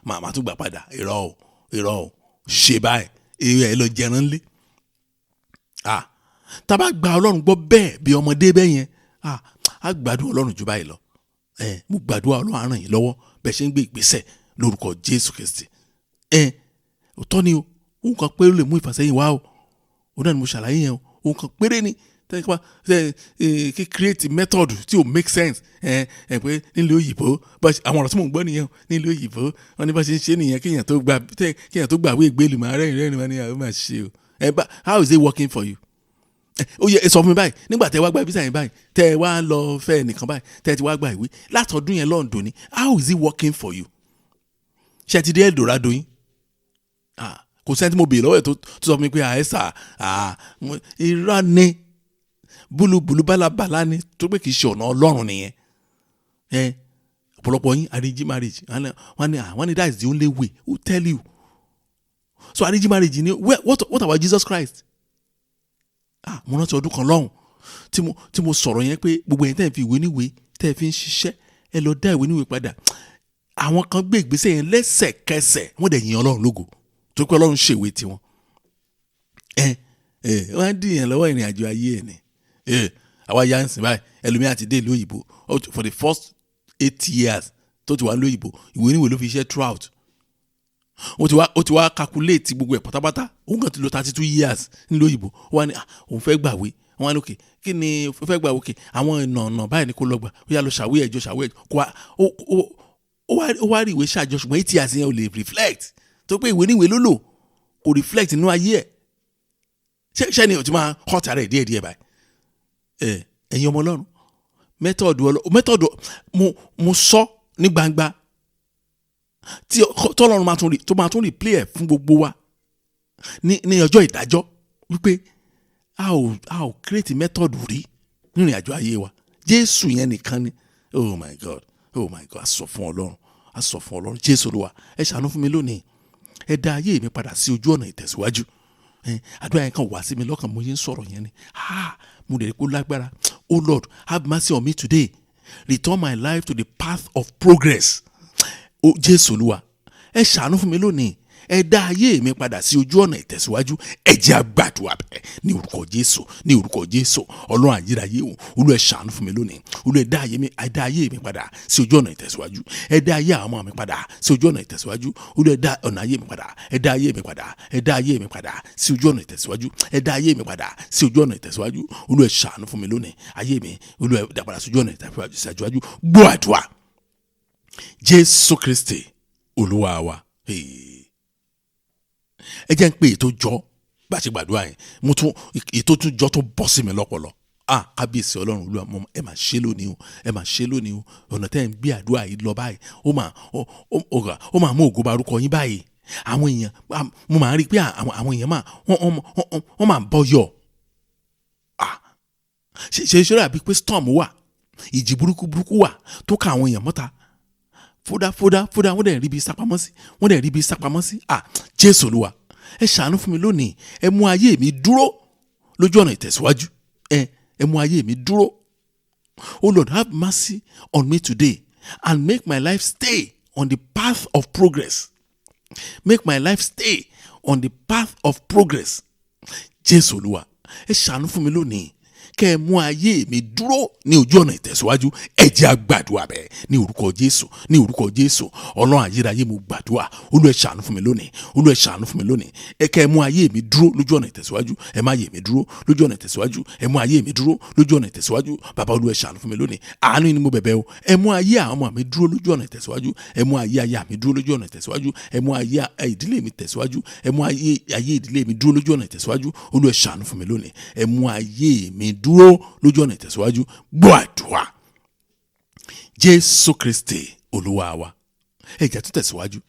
E: máa tún gbà padà. Irọ́ o, irọ́ o. Ṣe báyìí, èrè ẹ lọ jẹran lé. Ah, taba gba Ọlọ́run gbọ́ bẹ́ẹ̀ bí ọmọdé bẹ́ẹ̀ yẹn, ah, á gbádùn Ọlọ́run jù báyìí lọ. Ẹ mo gbàdúrà, Ọlọ́run á ràn yín lọ́wọ́ bẹ́ẹ̀ ṣe ń gbé ìgbésẹ̀ lórúkọ Jésù Kristi. Ẹ òótọ́ ni o, òun kan péré lè mú ìfàsẹ́yìn wá o. Òun náà ni mo ṣàlàyé yẹn o. Òun kan péré ni tẹ́lẹ̀ ẹ kí create method tí ò make sense. Ẹ ẹ pé nílùú òyìnbó, àwọn ọ̀rọ̀ tí mò ń gbọ́ nìyẹn o, nílùú òyìnbó wọn ní bá ṣe ń ṣe nìyẹn, kéèyàn tó gbà wé ìgbélú, máa rẹ́rìn rẹ́rìn, máa ní àwọn máa ṣe o. Ẹ bá, how is it working for you? Ó yẹ ẹ sọ fún mi báyìí, nígbà tẹ wá gba visa yẹn báyìí, tẹ wá lọ fẹ́ nìkan báyìí, tẹ ti wá gba ìwé látọdún yẹn lọ́ọ̀dún ni, how is it working for you? Ṣé ti dé Eldorado yín? Kò sẹ́ni tí mo béèrè lọ́wọ́ ẹ̀ tó sọ fún mi pé àìsà irọ́ ni, búlúbúlú bálabàlá ni, tó pé kì í ṣe ọ̀nà Ọlọ́run nìyẹn. Ẹ ọ̀pọ̀lọpọ̀ yín, arrange marriage, wọ́n ní that is the only way. Who tell you so? Arrange marriage ni? What about Jesus Christ? Ah, mo rántí ọdún kan lọ́hùn tí mo sọ̀rọ̀ yẹn pé gbogbo yẹn tẹ́ ẹ fi ìwé níwèé tẹ́ ẹ fi ń ṣiṣẹ́, ẹ lọ dá ìwé níwèé padà. Àwọn kan gbé ìgbésẹ̀ yẹn lẹ́sẹ̀kẹsẹ̀, wọ́n dẹ̀ yin Ọlọ́run lógo tó pé Ọlọ́run ṣèwé tiwọn. Ẹ ẹ wọ́n á dìyàn lọ́wọ́ ìrìn àjò ayé ẹ̀ ni. Ẹ àwa ya ń sìn báyìí, ẹlòmíà ti dé ìlú òyìnbó for the first 8 years tó ti wà ní òyìnbó, ìwé níwèé ló fi ṣe throughout. Ó ti wá calculate gbogbo ẹ̀ pátápátá. Òun kàn ti lò 32 years nílùú òyìnbó. Ó wá ní òun fẹ́ gbàwé. Wọ́n á ní òkè, kí ni ó fẹ́ gbàwé? Òkè, àwọn ọ̀nà báyìí ni kò lọ gbà. Ó yà lọ ṣàwé ẹjọ́, ṣàwé ẹjọ́ kó wá ó wá rí ìwé ṣàjọ, ṣùgbọ́n 8 years yẹn ò lè reflect, tó pé ìwé níwèé ló lò, kò reflect nínú ayé ẹ̀. Ṣé ni o ti máa hot ara ẹ̀ díẹ̀ díẹ̀ báyìí? Ẹ ẹ̀yin ọmọ Ọlọ́run, method mo sọ ní gbangba tí tọ́lọ́run máa tún rí, tó máa tún replay ẹ̀ fún gbogbo wa ní ọjọ́ ìdájọ́, wípé a ò create method rí nínú ìrìnàjò ayé wa. Jésù yẹn nìkan ni. Oh my God, oh my God! A sọ fún Ọlọ́run, a sọ fún Ọlọ́run. Jésù Olúwa, ẹ ṣàánú fún mi lónìí, ẹ dá ayé mi padà sí ojú ọ̀nà ìtẹ̀síwájú. Àdúrà yẹn kan wá sí mi lọ́kàn, mo yẹn ń sọ̀rọ̀ yẹn ni. Ah, mo lè rí kó lágbára. Oh Lord, have mercy on me today, return my life to the path of progress. Oh Jésù Olúwa, ẹ ṣàánú fún mi lónìí, ẹ dá ayé mi padà sí ojú ọ̀nà ìtẹ̀síwájú. Ẹ jẹ́ a gbàdúrà bẹ́ẹ̀ ní orúkọ Jésù, ní orúkọ Jésù. Ọlọ́run àyíráyé o, Olúwa, ẹ ṣàánú fún mi lónìí. Olúwa, ẹ dá ayé mi padà sí ojú ọ̀nà ìtẹ̀síwájú. Ẹ dá ayé àwọn ọmọ mi padà sí ojú ọ̀nà ìtẹ̀síwájú. Olúwa, ẹ dá ọ̀nà ayé mi padà, ẹ dá ayé mi padà, ẹ dá ayé mi padà sí ojú ọ̀nà ìtẹ̀síwájú. Ẹ dá ayé mi padà sí ojú ọ̀nà ìtẹ̀síwájú. Olúwa, ẹ ṣàánú fún mi lónìí. Ayé mi, Olúwa, ẹ dá padà sí ojú ọ̀nà ìtẹ̀síwájú. Gbọ́ àdúrà, Jésù Kristi Olúwa wa. Hey, ẹ jẹ́ ń pé ètò jọ bá a ṣe gbàdúrà yẹn, mo tún ètò tún jọ tó bọ́ sí mi lọ́pọlọ. Ah, kábíyèsí Ọlọ́run Olúwa, mo ẹ máa ṣe lónìí o, ẹ máa ṣe lónìí o. Ọ̀nà tẹ́ ẹ̀ ń gbé àdúrà yìí lọ báyìí, ó máa mú ògo bá orúkọ yín báyìí. Àwọn èèyàn, mo máa rí i pé àwọn èèyàn máa wọ́n máa ń bọ́ yọ. Ah, ṣe ṣe àbí pé storm wà, ìjì burúkú burúkú wà tó ká àwọn èèyàn mọ́ta fódà fódà fódà, wọ́n dẹ̀ rí ibi sápamọ́ sí, wọ́n dẹ̀ rí ibi sápamọ́ sí. Ah, Jésù Olúwa, ẹ ṣàánú fún mi lónìí, ẹ mú ayé mi dúró lójú ọ̀nà ìtẹ̀síwájú. Ẹ mú ayé mi dúró. Oh Lord, have mercy on me today and make my life stay on the path of progress. Make my life stay on the path of progress. Jésù Olúwa, ẹ ṣàánú fún mi lónìí. Kẹ́ ẹ mú ayé mi dúró ní ojú ọ̀nà ìtẹ̀síwájú. Ẹ jẹ́ á gbàdúrà bẹ́ẹ̀ ní orúkọ Jésù, ní orúkọ Jésù. Ọlọ́run ayérayé, mo gbàdúrà. Olúwa, ẹ ṣàánú fún mi lónìí. Olúwa, ẹ ṣàánú fún mi lónìí. Ẹ kẹ́ ẹ mú ayé mi dúró lójú ọ̀nà ìtẹ̀síwájú. Ẹ má ayé mi dúró lójú ọ̀nà ìtẹ̀síwájú. Ẹ mú ayé mi dúró lójú ọ̀nà ìtẹ̀síwájú. Bàbá Olúwa, ẹ ṣàánú fún mi lónìí. Àánú ni mo bẹ̀bẹ̀ o. Ẹ mú ayé àwọn ọmọ mi dúró lójú ọ̀nà ìtẹ̀síwájú. Ẹ mú ayé aya mi dúró lójú ọ̀nà ìtẹ̀síwájú. Ẹ mú ayé ìdílé mi tẹ̀síwájú. Ẹ mú ayé ìdílé mi dúró lójú ọ̀nà ìtẹ̀síwájú. Olúwa, ẹ ṣàánú fún mi lónìí. Ẹ mú ayé mi dúró lójú ọ̀nà ìtẹ̀síwájú. Gbọ́ àdúrà, Jésù Kristi Olúwa wa. Ẹ jẹ́ tún tẹ̀síwájú.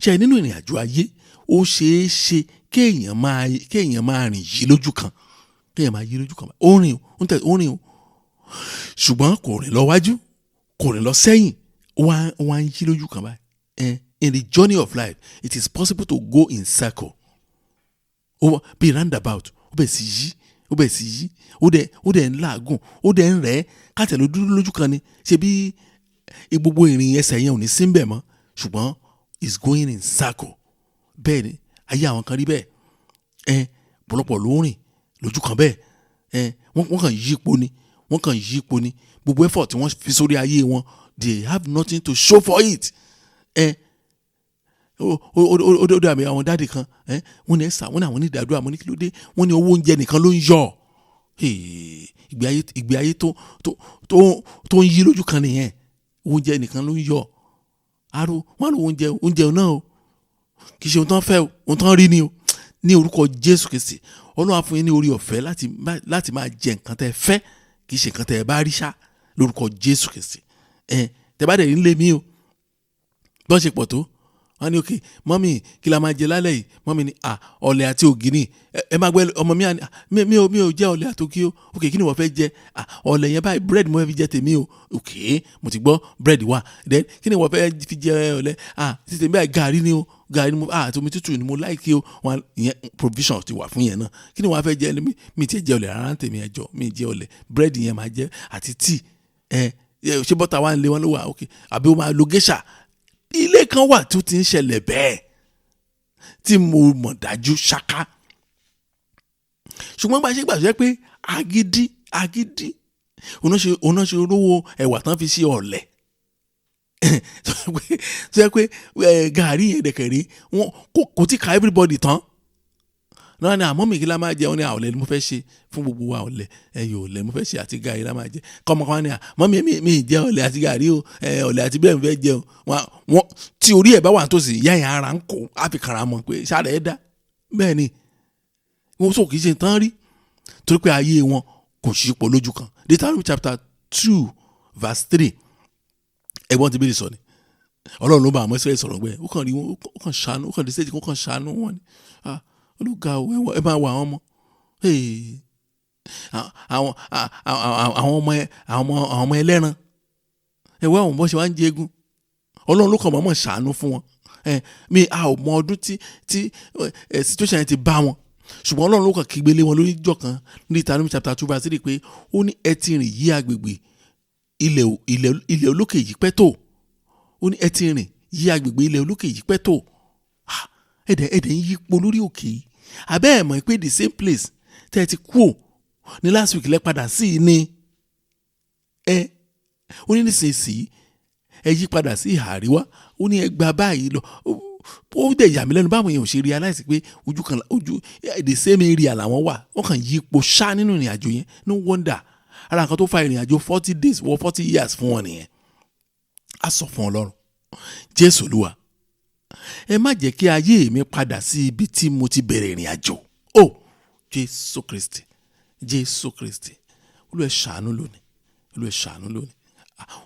E: Ṣe nínú ìrìn àjò ayé, ó ṣeé ṣe kéèyàn máa rìn yí lójú kan, kéèyàn máa yí lójú kan. Ó rìn, ó ń tẹ̀, ó rìn o, ṣùgbọ́n kò rìn lọ wájú, kò rìn lọ sẹ́yìn. Ó wá ń yí lójú kan báyìí. In the journey of life, it is possible to go in circle. Ó wá bí roundabout, ó bẹ̀ sí yí, ó bẹ̀ sí yí, ó dẹ̀ ń làágùn, ó dẹ̀ ń rẹ̀. Kátẹ̀ ló dúró lójú kan ni, ṣe bí gbogbo ìrìn ẹsẹ̀ yẹn ò ní sí ńbẹ̀ mọ́, ṣùgbọ́n is going in circle. Bẹ́ẹ̀ ni ayé àwọn kan rí bẹ́ẹ̀. Ẹ pọ̀lọpọ̀ ló ń rìn lójú kan bẹ́ẹ̀. Ẹ wọ́n kàn yípo ni, wọ́n kàn yípo ni. Gbogbo effort tí wọ́n fi sórí ayé wọn, they have nothing to show for it. Ẹ ó dàbí àwọn daddy kan. Ẹ wọ́n ní ẹ sà, wọ́n ní àwọn ní ìdádúrà. Mo ní kí ló dé? Wọ́n ní owó oúnjẹ nìkan ló ń yọ. Ìgbé ayé tó ń yí lójú kan nìyẹn. Oúnjẹ nìkan ló ń yọ. Aro wọn lò oúnjẹ náà o, kì í ṣe ohun tán fẹ́ o, ohun tán rí ni o. Ní orúkọ Jésù Kristi, Ọlọ́run á fún yín ní orí ọ̀fẹ́ láti máa jẹ nǹkan tẹ́ fẹ́, kì í ṣe nǹkan tẹ́ ẹ bá rí ṣá, lórúkọ Jésù Kristi. Ẹ tẹ́ bá dẹ̀ rí nílé mi o, bọ́n ṣe pọ̀ tó, wọ́n ní, "OK mummy, kí la máa jẹ lálẹ́ yìí?" Mummy ní, "À, ọ̀lẹ̀ àti ògì ni." Ẹ máa gbẹ́ ọmọ mi, àní, "Mi ò jẹ ọ̀lẹ̀ àti ògì o." "OK, kí ni wọ́n fẹ́ jẹ?" "À, ọ̀lẹ̀ yẹn báyìí, bread mo fẹ́ fi jẹ tèmi o." "OK, mo ti gbọ́, bread wà. Then kí ni wọ́n fẹ́ fi jẹ ọ̀lẹ̀?" "À, ti tèmi báyìí, gàrí ni o, gàrí ni mo, àti omi tútù ni mo like o." Wọn ìyẹn, provision ti wà fún yẹn náà. "Kí ni wọ́n fẹ́ jẹ?" "Mi ti jẹ ọ̀lẹ̀ rárá tèmi, ẹjọ́ mi jẹ ọ̀lẹ̀, bread yẹn máa jẹ àti tíì." Ẹ ṣé butter wà ń lé wọn ló wà? OK, àbí o máa lo geisha? Ilé kan wà tó ti ń ṣẹlẹ̀ bẹ́ẹ̀ tí mo mọ̀ dájú ṣáká, ṣùgbọ́n bá a ṣe gbàgbé pé agídí agídí òun náà ṣe rówó ẹ̀wà tán fi ṣe ọ̀lẹ̀, tó yẹ pé gàrí yẹn dẹ̀kẹ̀rẹ́ wọn kò tí ka everybody tán náà ni. Àmọ́ mi, kí la máa jẹ? Wọn ni ọ̀lẹ̀ ni mo fẹ́ ṣe fún gbogbo wa. Ọ̀lẹ̀ ẹ̀yọ̀, ọ̀lẹ̀ mo fẹ́ ṣe àti gàrí la máa jẹ. Kọ́mọ kan ní à, mummy, mi jẹ ọ̀lẹ̀ àti gàrí o, ọ̀lẹ̀ àti bẹ́ẹ̀ mi fẹ́ jẹ o. Wọn tí orí ẹ̀ bá wà nítòsí, ìyá yẹn ara ń kó á fi kàrà mọ̀ pé sáré ẹ̀ dá. Bẹ́ẹ̀ ni wọ́n sọ, kì í ṣe tán rí, torí pé ayé wọn kò ṣípò lójú kan. Deuteronomy chapter 2 verse 3, ẹ̀gbọ́n ti bí sọ ni Ọlọ́run ló bá àwọn Ísírẹ́lì sọ̀rọ̀ gbẹ. Ó kàn rí wọn, ó kàn ṣàánú, ó kàn dé stage, ó kàn ṣàánú wọn ni. Ah, olùgà o, ẹ máa wọ àwọn ọmọ, àwọn ọmọ ẹlẹ́ran, ẹ wá àwọn bọ́ ṣe wá ń jẹ egun. Ọlọ́run ló kàn mọ́mọ́ ṣàánú fún wọn. Mi a ò mọ ọdún tí situation yẹn ti bá wọn, ṣùgbọ́n Ọlọ́run ló kàn kígbe lé wọn lórí ìjọ kan ní Deuteronomy chapter 2 verse 3 pé ó ní, "Ẹ ti rìn yí agbègbè ilẹ̀ olókè yìí pẹ́ tó." Ó ní, "Ẹ ti rìn yí agbègbè ilẹ̀ olókè yìí pẹ́ tó. Ẹ̀dẹ̀ ń yípo lórí òkè yìí. Àbẹ́ ẹ̀ mọ̀ pé the same place tẹ́ ẹ ti kú ò ní last week lẹ́ padà sí i ní ẹ?" Ó ní, "Nísinsìnyí, ẹ yí padà sí ìhà àríwá." Ó ní, "Ẹ gba báyìí lọ." Ó dẹ̀ yà mí lẹ́nu báwọn èèyàn ò ṣe realize pé ojú kan, ojú the same area làwọn wà. Wọ́n kàn yípo ṣá nínú ìrìn àjò yẹn. No wonder, ara nǹkan tó fa ìrìn àjò 40 days wọ 40 years fún wọn nìyẹn. A sọ fún Ọlọ́run, Jésù Olúwa, ẹ má jẹ́ kí ayé mi padà sí ibi tí mo ti bẹ̀rẹ̀ ìrìn àjò o. Jésù Kristi, Jésù Kristi, Olúwa, ẹ ṣàánú lónìí. Olúwa, ẹ ṣàánú lónìí.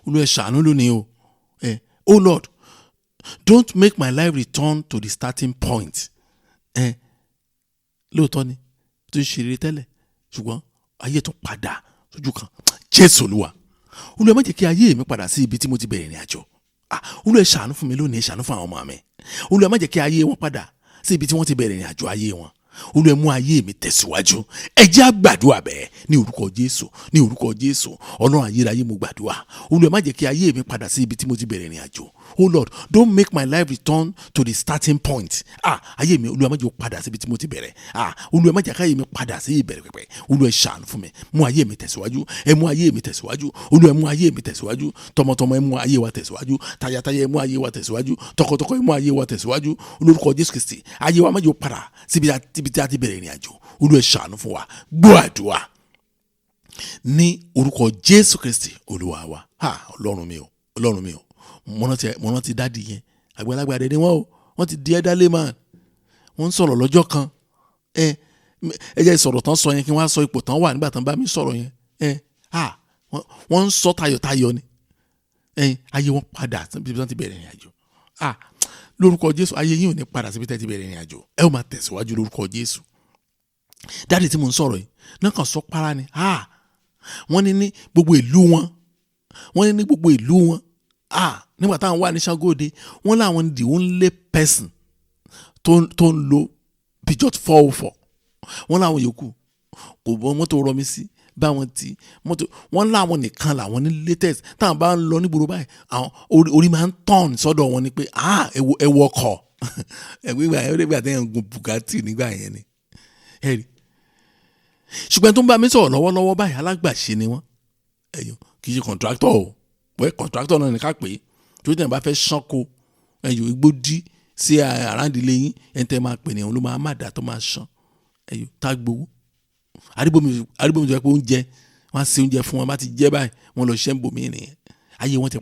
E: Olúwa, ẹ ṣàánú lónìí o. Ẹ, oh Lord, don't make my life return to the starting point. Ẹ lóòótọ́ ni tó ń ṣe rere tẹ́lẹ̀, ṣùgbọ́n ayé tó padà sójú kan. Jésù Olúwa, Olúwa, má jẹ́ kí ayé mi padà sí ibi tí mo ti bẹ̀rẹ̀ ìrìn àjò. Ah, Olúwa, ẹ ṣàánú fún mi lónìí, ẹ ṣàánú fún àwọn ọmọ mi. Olúwa, má jẹ́ kí ayé wọn padà sí ibi tí wọ́n ti bẹ̀rẹ̀ ìrìn àjò ayé wọn. Olúwa, mú ayé mi tẹ̀síwájú. Ẹ jẹ́ á gbàdúrà bẹ́ẹ̀ ní orúkọ Jésù, ní orúkọ Jésù. Ọlọ́run ayérayé, mo gbàdúrà. Olúwa, má jẹ́ kí ayé mi padà sí ibi tí mo ti bẹ̀rẹ̀ ìrìn àjò. Oh Lord, don't make my life return to the starting point. Ah, ayé mi, Olúwa má jẹ́ ó padà síbi tí mo ti bẹ̀rẹ̀. Ah, Olúwa má jẹ́ káyé mi padà sí ìbẹ̀rẹ̀ pẹ̀pẹ̀. Olúwa ṣàánú fún mi, mú ayé mi tẹ̀síwájú, ẹ mú ayé mi tẹ̀síwájú. Olúwa mú ayé mi tẹ̀síwájú, tọmọtọmọ ẹ mú ayé wa tẹ̀síwájú, tayataya ẹ mú ayé wa tẹ̀síwájú, tọkọtọkọ ẹ mú ayé wa tẹ̀síwájú. Lórúkọ Jésù Kristi, ayé wa má jẹ́ ó padà síbi tí a ti bẹ̀rẹ̀ ìrìn àjò. Olúwa ṣàánú fún wa, gbọ́ àdúrà ní orúkọ Jésù Kristi Olúwa wa. Ha, Ọlọ́run mi o, Ọlọ́run mi o, mo rántí dádì yẹn, àgbàlagbà dẹ̀ ni wọ́n o, wọ́n ti di elderly man. Wọ́n ń sọ̀rọ̀ lọ́jọ́ kan, ẹ jẹ́ ìsọ̀rọ̀ tán sọ yẹn kí wọ́n á sọ ipò tán wà nígbà tán bá mi sọ̀rọ̀ yẹn. Ẹ ha, wọ́n ń sọ tayọ̀tayọ̀ ni. Ẹ ayé wọn padà síbi tí wọ́n ti bẹ̀rẹ̀ ìrìn àjò. Ha, lórúkọ Jésù, ayé yín ò ní padà síbi tí wọ́n ti bẹ̀rẹ̀ ìrìn àjò. Ẹ ó máa tẹ̀síwájú lórúkọ Jésù. Dádì tí mo ń sọ̀rọ̀ yìí náà kàn sọ para ni. Ha, wọ́n ní ní gbogbo ìlú wọn, wọ́n ní ní gbogbo ìlú wọn, ah, nígbà táwọn wà ní Ṣàngóde, wọ́n láwọn ní the only person tó ń lo Peugeot 404. Wọ́n láwọn yòókù kò bọ́ mọ́tò rọmi sí báwọn ti mọ́tò, wọ́n láwọn nìkan làwọn ní latest. Táwọn bá ń lọ nígboro báyìí, àwọn orí máa ń tọ̀n sọ́dọ̀ wọn ni pé ah, ẹ wo ọkọ̀ ẹgbẹ́ àtẹ̀yìn gun Bugatti nígbà yẹn ni. Ẹ rí, ṣùgbọ́n tó ń bá mi sọ̀rọ̀ lọ́wọ́lọ́wọ́ báyìí, alágbàṣe ni wọ́n. Ẹ̀yọ́ kì í ṣe kọ̀ǹtráktọ̀ o, wẹ́ kọ̀ǹtráktọ̀ náà ní ká pè é, torí tẹ̀ bá fẹ́ ṣánko ẹ̀yọ́ igbó dí sí àràǹdílé yín, ẹ̀ ń tẹ́ máa pè ní òun ló máa má dà tó máa ṣán ẹ̀yọ́ tá gbowó. Àdìbòmí tó yẹ pé oúnjẹ wọ́n á ṣe oúnjẹ fún wọn, bá ti jẹ́ báyìí wọ́n lọ ṣẹ́ ń bòmí nìyẹn. Ayé wọn ti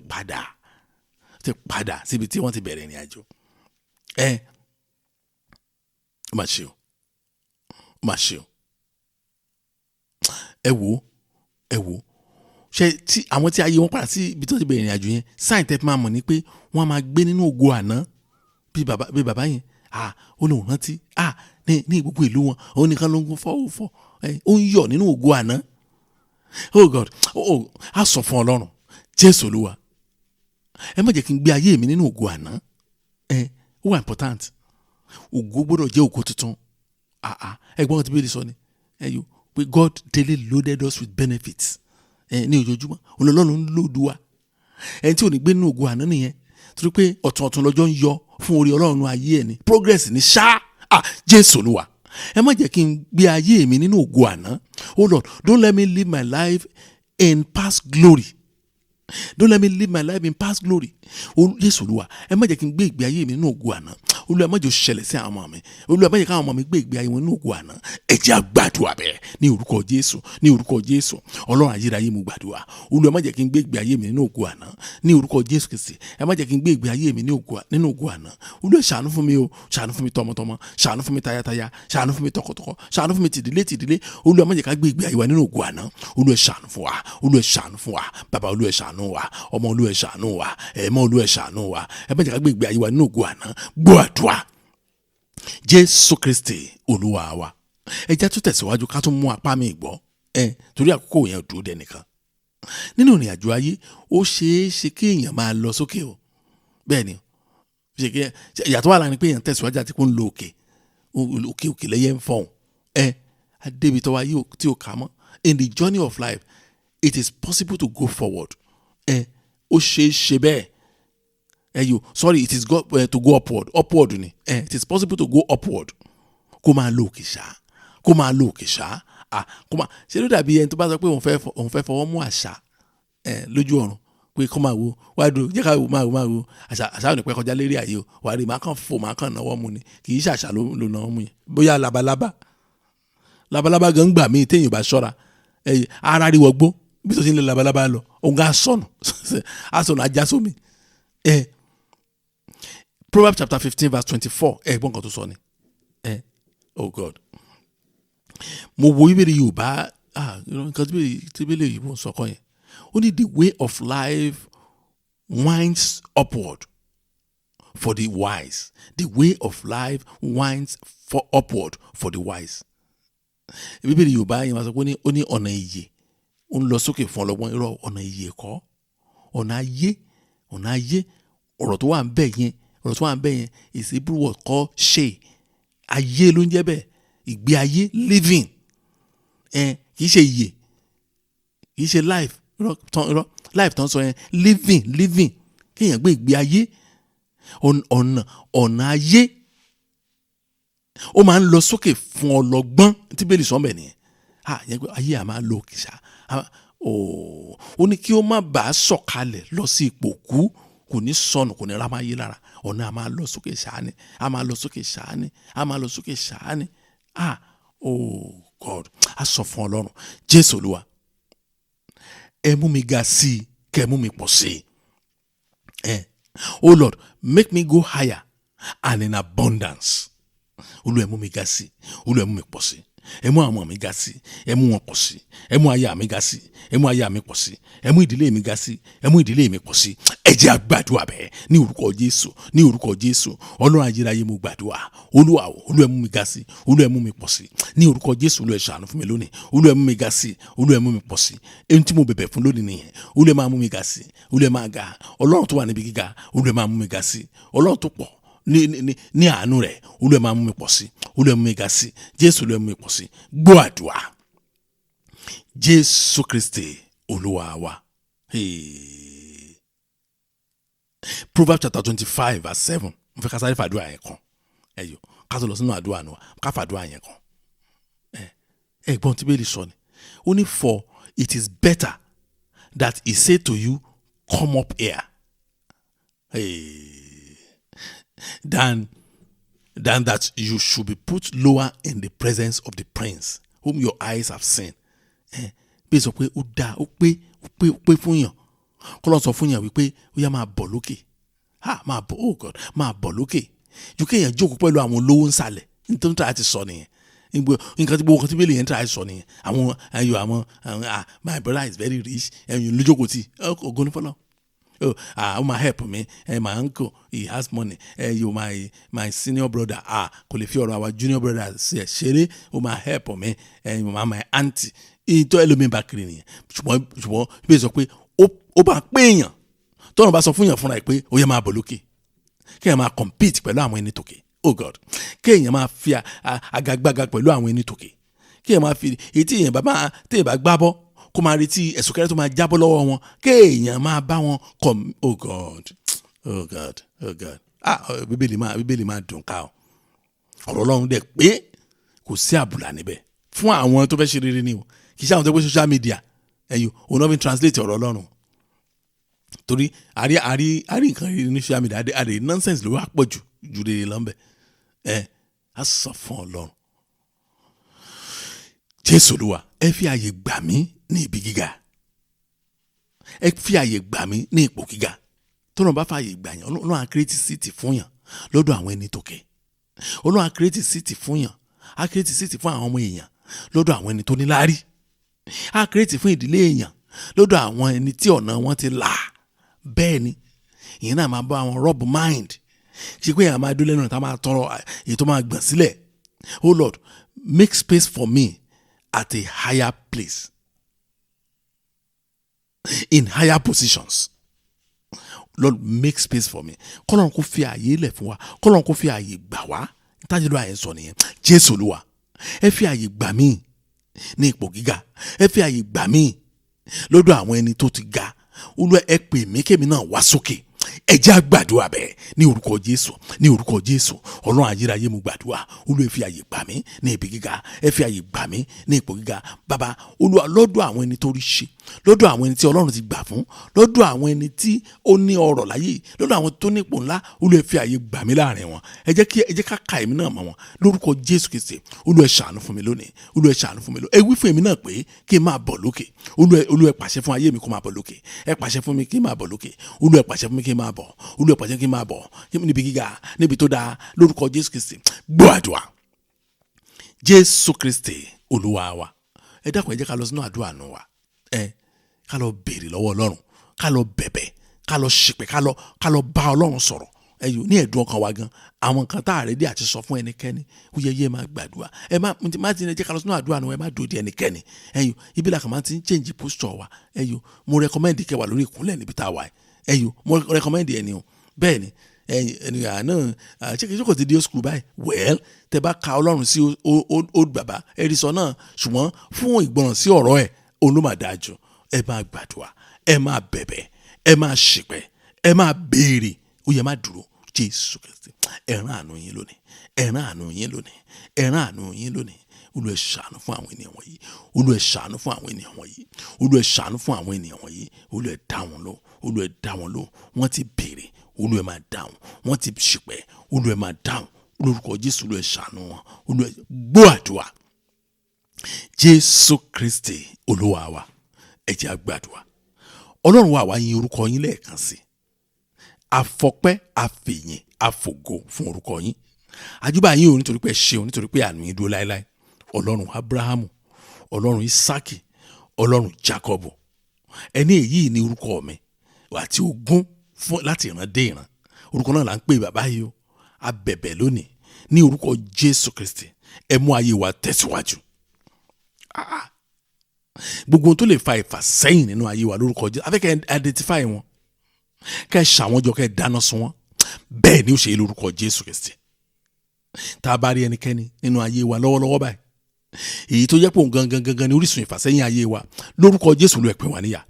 E: padà síbi tí wọ́n ti bẹ̀rẹ̀ ìrìn àjò. Ẹ ó mà ṣe o, ó mà ṣe o. Ẹ wò, ẹ wò, ṣe tí àwọn tí ayé wọn padà sí ibi tí wọ́n ti bẹ̀rẹ̀ ìrìn àjò yẹn, sáìn tẹ́ fi máa mọ̀ ni pé wọ́n á máa gbé nínú ògo àná bí bàbá yẹn. Ah, ó lóun rántí, ah, ní gbogbo ìlú wọn, òun nìkan ló ń gun 404, ó ń yọ̀ nínú ògo àná. Oh God, oh, á sọ fún Ọlọ́run Jésù Olúwa, ẹ má jẹ́ kí n gbé ayé mi nínú ògo àná. Ẹ ó wà important, ògo gbọ́dọ̀ jẹ́ ògo tuntun. Ah ah, ẹ̀gbọ́n ti bí sọ ni ẹ yóò pé God daily loaded us with benefits. Ní ojoojúmọ́ Ọlọ́run ń lòdù wa. Ẹni tí ò ní gbé nínú ògo àná nìyẹn, torí pé ọ̀tun ọ̀tun lọ́jọ́ ń yọ fún orí Ọlọ́run ayé ẹ̀ ní progress ní ṣá. Ah, Jésù Olúwa, ẹ má jẹ́ kí n gbé ayé mi nínú ògo àná. Oh Lord, don't let me live my life in past glory. Don't let me live my life in past glory. Jésù Olúwa, ẹ má jẹ́ kí n gbé ìgbé ayé mi nínú ògo àná. Olúwa má jẹ́ ó ṣẹlẹ̀ sí àwọn ọmọ mi. Olúwa má jẹ́ káwọn ọmọ mi gbé ìgbé ayé wọn nínú ògo àná. Ẹ jẹ́ á gbàdúrà bẹ́ẹ̀ ní orúkọ Jésù, ní orúkọ Jésù. Ọlọ́run ayérayé, mo gbàdúrà. Olúwa má jẹ́ kí n gbé ìgbé ayé mi nínú ògo àná. Ní orúkọ Jésù Kristi, ẹ má jẹ́ kí n gbé ìgbé ayé mi nínú ògo àná. Olúwa ṣàánú fún mi o, ṣàánú fún mi tọmọtọmọ, ṣàánú fún mi tayataya, ṣàánú fún mi tọkọtọkọ, ṣàánú fún mi tìdílé tìdílé. Olúwa má jẹ́ ká gbé ìgbé ayé wa nínú ògo àná. Olúwa ṣàánú fún wa, Olúwa ṣàánú fún wa, bàbá Olúwa ṣàánú wa, ọmọ Olúwa ṣàánú wa, ẹ̀mọ́ Olúwa ṣàánú wa. Ẹ má jẹ́ ká gbé ìgbé ayé wa nínú ògo àná. Gbọ́ àdúrà Jésù Kristi Olúwa wa. Ẹ jẹ́ tún tẹ̀síwájú ká tún mú apá mi gbọ́, ẹ torí àkókò yẹn dúró dé nìkan. Nínú ìrìn àjò ayé, ó ṣeé ṣe kí èèyàn máa lọ sókè o. Bẹ́ẹ̀ ni, ìyàtọ̀ wà láàrin pé èèyàn tẹ̀síwájú àti kó ń lo òkè òkè òkè lẹ́yẹ ń fọ̀hún. Ẹ adébi tọ́wọ́ ayé tí ó kà mọ́. In the journey of life, it is possible to go forward. Ẹ ó ṣeé ṣe bẹ́ẹ̀. Sorry, it is go, to go upward. Upward ni. It is possible to go upward. Kó máa lọ òkè ṣá. Kó máa lọ òkè ṣá. Ah, kó máa ṣe ló dàbí ẹni tó bá sọ pé òun fẹ́ fọwọ́ mú àṣà lójú ọ̀run pé kó máa wo wá dúró jẹ́ ká wo máa wo máa wo àṣà ò ní pẹ́ kọjá lérí àyè o, wà á rí màá kàn fò màá kàn náwó mu ni, kì í ṣàṣà ló náwó mu yẹn. Bóyá labalábá labalábá gan gbà mí téèyàn bá ṣọ́ra ara rí wọgbó bí tó ti ń lé labalábá lọ òun á sọnù á sọnù ajá sómi. Proverbs chapter 15 verse 24 ẹ̀gbọ́n kan tó sọ ni. Oh God, mo wo ìbéèrè Yorùbá, nǹkan tí ìbéèrè Yorùbá ń sọ kọ́ yẹn. Ó ní the way of life winds upward for the wise. The way of life winds for upward for the wise. Ìbéèrè Yorùbá yẹn wá sọ pé ó ní ọ̀nà ìyè ó ń lọ sókè fún ọlọ́gbọ́n. Irọ́, ọ̀nà ìyè kọ́, ọ̀nà ayé, ọ̀nà ayé. Ọ̀rọ̀ tó wà ń bẹ̀ yẹn, ọ̀rọ̀ tó wà ń bẹ̀ yẹn is Hebrew word called ṣe. Ayé ló ń jẹ́ bẹ́ẹ̀, ìgbé ayé, living. Kì í ṣe ìyè, kì í ṣe life. Irọ́, life tó ń sọ yẹn, living, living, Kéèyàn gbé ìgbé ayé, ọ̀nà ayé ó máa ń lọ sókè fún ọlọ́gbọ́n tí bẹ́ẹ̀ lè sọ bẹ́ẹ̀ nìyẹn. Yẹn pé ayé à máa lo òkè ṣá. Ó ní kí ó má bàa sọ̀kalẹ̀ lọ sí ipò kú, kò ní sọnù, kò ní rámáyé lára. Ọ̀nà à máa lọ sókè ṣáá ni, à máa lọ sókè ṣáá ni, à máa lọ sókè ṣáá ni. Oh God, a sọ fún Ọlọ́run Jésù Olúwa, ẹ mú mi ga sí i, kẹ́ ẹ mú mi pọ̀ sí i. Oh Lord, make me go higher and in abundance. Olúwa, ẹ mú mi ga sí i, Olúwa, ẹ mú mi pọ̀ sí i. Ẹ mú àwọn mi ga sí, ẹ mú wọn pọ̀ sí. Ẹ mú aya mi ga sí, ẹ mú aya mi pọ̀ sí. Ẹ mú ìdílé mi ga sí, ẹ mú ìdílé mi pọ̀ sí. Ẹ jẹ́ a gbàdúrà bẹ́ẹ̀ ní orúkọ Jésù, ní orúkọ Jésù. Ọlọ́run ayérayé, mo gbàdúrà. Olúwa o, Olúwa, ẹ mú mi ga sí, Olúwa, ẹ mú mi pọ̀ sí. Ní orúkọ Jésù, Olúwa, ẹ ṣàánú fún mi lónìí. Olúwa, ẹ mú mi ga sí, Olúwa, ẹ mú mi pọ̀ sí. Ohun tí mo bẹ̀bẹ̀ fún lónìí nìyẹn. Olúwa, ẹ máa mú mi ga sí, Olúwa, ẹ máa ga. Ọlọ́run tó wà níbi gíga, Olúwa, ẹ máa mú mi ga sí. Ọlọ́run tó pọ̀ ní àánú rẹ̀, Olúwa, máa mú mi pọ̀ sí. Olúwa, mú mi ga sí. Jésù, Olúwa, mú mi pọ̀ sí. Gbọ́ àdúrà, Jésù Kristi Olúwa wa. Hey. Proverbs chapter 25 verse 7. Mo fẹ́ ká sáré fàdúrà yẹn kan. Ẹyọ ká tó lọ sínú àdúrà nù, ká fàdúrà yẹn kan. Ẹ gbọ́n tí Bíbélì sọ ni. Ó ní, "For it is better that he say to you, 'Come up here,' hey, than that you should be put lower in the presence of the prince whom your eyes have seen." Bí sọ pé ó dáa, ó pé, ó pé, ó pé fún yàn kó lọ́n sọ fún yàn wípé ó yá, máa bọ̀ lókè, ha, máa bọ̀, oh God, máa bọ̀ lókè, ju kéèyàn jókòó pẹ̀lú àwọn olówó nsàlẹ̀. Nítorí tí a ti sọ nìyẹn, nǹkan tí gbogbo nǹkan tí bẹ́ẹ̀ lè yẹn tí a sọ nìyẹn. Àwọn ayò, àwọn, ah, my brother is very rich, ẹ̀yìn lójókòó tí ògo ní fọlọ́. Oh, ah, ó máa help me. My uncle, he has money. You, my senior brother, ah, kò lè fi ọ̀rọ̀ our junior brother ṣe ṣeré, ó máa help me. My aunty, ìtọ́ ẹlòmíín bá kiri nìyẹn. Ṣùgbọ́n bí sọ pé ó bá pé èèyàn tọ́nà bá sọ fún yàn fúnra ẹ̀ pé ó yẹ máa bọ̀ lókè, kéèyàn máa compete pẹ̀lú àwọn ẹni tòkè, oh God, kéèyàn máa fi agagbága pẹ̀lú àwọn ẹni tòkè, kéèyàn máa fi èyí tí èèyàn bá máa tí èèyàn bá gbá bọ́ kó máa retí ẹ̀sùn kẹrẹ́ tó máa jábọ́ lọ́wọ́ wọn, kéèyàn máa bá wọn kọ̀. Oh God, oh God, oh God, ah, Bíbélì máa dùn ká o. Ọ̀rọ̀ Ọlọ́run dẹ̀ pé kò sí àbùlà níbẹ̀ fún àwọn tó fẹ́ ṣe rere ni o. Kì í ṣe àwọn tó gbé social media ẹ̀yọ́ òun náà fi translate ọ̀rọ̀ Ọlọ́run, torí àrí nǹkan rere ní social media, àrí nonsense ló wà pọ̀ jù ju rere lọ́nbẹ̀. Ẹ á sọ fún Ọlọ́run Jésù Olúwa, ẹ fi àyè gbà mí ní ibi gíga, ẹ fi àyè gbà mí ní ipò gíga. Tọ́lọ́run bá fàyè gbà yàn, Ọlọ́run á create seat fún yàn lọ́dọ̀ àwọn ẹni tòkè. Ọlọ́run á create seat fún yàn, á create seat fún àwọn ọmọ èèyàn lọ́dọ̀ àwọn ẹni tó ní láárí, á create fún ìdílé èèyàn lọ́dọ̀ àwọn ẹni tí ọ̀nà wọn ti là. Bẹ́ẹ̀ ni, ìyẹn náà máa bá àwọn rub mind ṣe pé èèyàn máa dún lẹ́nu tá máa tọrọ èyí tó máa gbọ̀n sílẹ̀. Oh Lord, make space for me at a higher place, in higher positions. Lord, make space for me. Kọ́lọ́run kó fi àyè lẹ̀ fún wa, kọ́lọ́run kó fi àyè gbà wá. Tájú àyè sọ nìyẹn. Jésù Olúwa, ẹ fi àyè gbà mí ní ipò gíga, ẹ fi àyè gbà mí lọ́dọ̀ àwọn ẹni tó ti ga. Olúwa, ẹ pè mí kémi náà wá sókè. Ẹ jẹ́ á gbàdúrà bẹ́ẹ̀ ní orúkọ Jésù, ní orúkọ Jésù. Ọlọ́run ayérayé, mo gbàdúrà. Olúwa, ẹ fi àyè gbà mí ní ibi gíga, ẹ fi àyè gbà mí ní ipò gíga. Bàbá Olúwa, lọ́dọ̀ àwọn ẹni tó rí ṣe, lọ́dọ̀ àwọn ẹni tí Ọlọ́run ti gbà fún, lọ́dọ̀ àwọn ẹni tí ó ní ọrọ̀ láyé, lọ́dọ̀ àwọn tó ní ipò ńlá, Olúwa, ẹ fi àyè gbà mí láàrin wọn. Ẹ jẹ́ ká ka èmi náà mọ́ wọn lórúkọ Jésù Kristi. Olúwa, ẹ ṣàánú fún mi lónìí. Olúwa, ẹ ṣàánú fún mi lónìí. Ẹ wí fún èmi náà pé kí n máa bọ̀ lókè. Olúwa, ẹ pàṣẹ fún ayé mi kó máa bọ̀ lókè. Ẹ pàṣẹ fún mi kí n máa bọ̀ lókè. Olúwa, ẹ pàṣẹ fún mi kí n máa bọ̀. Olúwa, ẹ pàṣẹ kí n máa bọ̀ níbi gíga, níbi tó dáa, lórúkọ Jésù Kristi. Gbọ́ àdúrà, Jésù Kristi Olúwa wa. Ẹ dákun, ẹ jẹ́ ká lọ sínú àdúrà nù wa. Ẹ ká lọ béèrè lọ́wọ́ Ọlọ́run, ká lọ bẹ̀bẹ̀, ká lọ ṣìpẹ̀, ká lọ bá Ọlọ́run sọ̀rọ̀. Ẹ yòó ní ẹ̀dùn ọkàn wa gan, àwọn nǹkan tá a rẹ̀ dé àti sọ fún ẹnikẹ́ni, ó yẹ yé máa gbàdúrà. Ẹ má má ti ní ẹ jẹ́ ká lọ sínú àdúrà nù. Ẹ má dòde ẹnikẹ́ni. Ẹ yòó ibi làkàn máa ti ń change posture wa. Ẹ yòó, mo recommend kẹ́ wà lórí ìkúnlẹ̀ níbi tá a wà. Ẹ yòó, mo recommend ẹni o. Bẹ́ẹ̀ ni, ẹni àná ṣé kí ṣé kò ti di school báyìí. Well, tẹ bá ka Ọlọ́run sí old bàbá ẹ̀rí sọ náà, ṣùgbọ́n fún ìgbọràn sí ọ̀rọ̀ ẹ̀, òun ló máa dáa jù. Ẹ máa gbàdúrà, ẹ máa bẹ̀bẹ̀, ẹ máa ṣìpẹ̀, Ẹ máa béèrè, ó yẹ má dúró. Jésù Kristi, ẹ rán àánú yín lónìí, ẹ rán àánú yín lónìí, ẹ rán àánú yín lónìí. Olúwa ẹ ṣàánú fún àwọn ènìyàn wọ̀nyí. Olúwa ẹ ṣàánú fún àwọn ènìyàn wọ̀nyí. Olúwa ẹ ṣàánú fún àwọn ènìyàn wọ̀nyí. Olúwa ẹ dá wọn lóhùn. Olúwa ẹ dá wọn lóhùn. Wọ́n ti béèrè, Olúwa ẹ máa dáhùn. Wọ́n ti ṣìpẹ̀, Olúwa ẹ máa dáhùn. Lórúkọ Jésù, Olúwa ẹ ṣàánú wọn. Olúwa ẹ gbọ́ àdúrà. Jésù Kristi Olúwa wa, ẹ jẹ́ á gbàdúrà. Ọlọ́run wa, àwa yìn orúkọ yín lẹ́ẹ̀kan sí. Àfọpẹ́, àfìyìn, àfògo fún orúkọ yín. Àjúbà yín o, nítorí pé ẹ ṣeun, nítorí pé àánú yín dúró láéláé. Ọlọ́run Abrahamu, Ọlọ́run Isaki, Ọlọ́run Jacobo, ẹni èyí ni orúkọ mi àti ogún fún láti ìran dé ìran. Orúkọ náà là ń pè bàbá yìí o. A bẹ̀bẹ̀ lónìí ní orúkọ Jésù Kristi, ẹ mú ayé wa tẹ̀síwájú. Gbogbo ohun tó lè fa ìfàsẹ́yìn nínú ayé wa, lórúkọ Jésù, a fẹ́ kẹ́ ẹ identify wọn, kẹ́ ẹ ṣàwọn jọ, kẹ́ ẹ dáná sun wọn. Bẹ́ẹ̀ ni ó ṣe é lórúkọ Jésù Kristi. Tá a bá rí ẹnikẹ́ni nínú ayé wa lọ́wọ́lọ́wọ́ báyìí, èyí tó jẹ́ pé òun gangan gangan ni orísun ìfàsẹ́yìn ayé wa, lórúkọ Jésù, Olúwa ẹ pín wa níyà.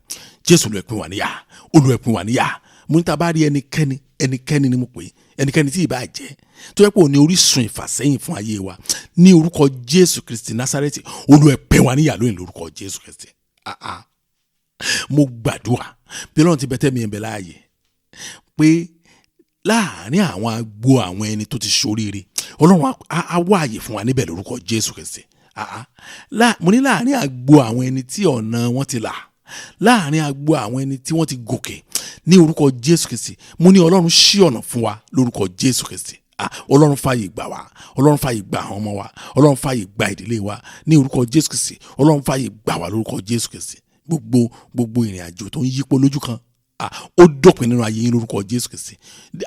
E: Jésù, Olúwa ẹ pín wa níyà. Olúwa ẹ pín wa níyà. Mo ní tá a bá rí ẹnikẹ́ni, ẹnikẹ́ni ni mo pè é, ẹnikẹ́ni tí ì bá jẹ́ tó jẹ́ pé òun ni orísun ìfàsẹ́yìn fún ayé wa, ní orúkọ Jésù Kristi Násárẹ́tì, Olúwa ẹ pín wa níyà lónìí lórúkọ Jésù Kristi. Ah ah, mo gbàdúrà bí Ọlọ́run ti bẹ́tẹ̀ mi ẹ̀ bẹ̀ láàyè pé láàárín àwọn agbo àwọn ẹni tó ti ṣoríire, Ọlọ́run á wá àyè fún wa níbẹ̀ lórúkọ Jésù Kristi. Ah ah, mo ní láàárín agbo àwọn ẹni tí ọ̀nà wọn ti là, láàárín agbo àwọn ẹni tí wọ́n ti gòkè, ní orúkọ Jésù Kristi, mo ní Ọlọ́run ṣí ọ̀nà fún wa lórúkọ Jésù Kristi. Ah, Ọlọ́run fàyè gbà wá. Ọlọ́run fàyè gbà àwọn ọmọ wa. Ọlọ́run fàyè gbà ìdílé wa ní orúkọ Jésù Kristi. Ọlọ́run fàyè gbà wá lórúkọ Jésù Kristi. Gbogbo ìrìn àjò tó ń yípo lójú kan, ah, ó dópin nínú ayé yín lórúkọ Jésù Kristi,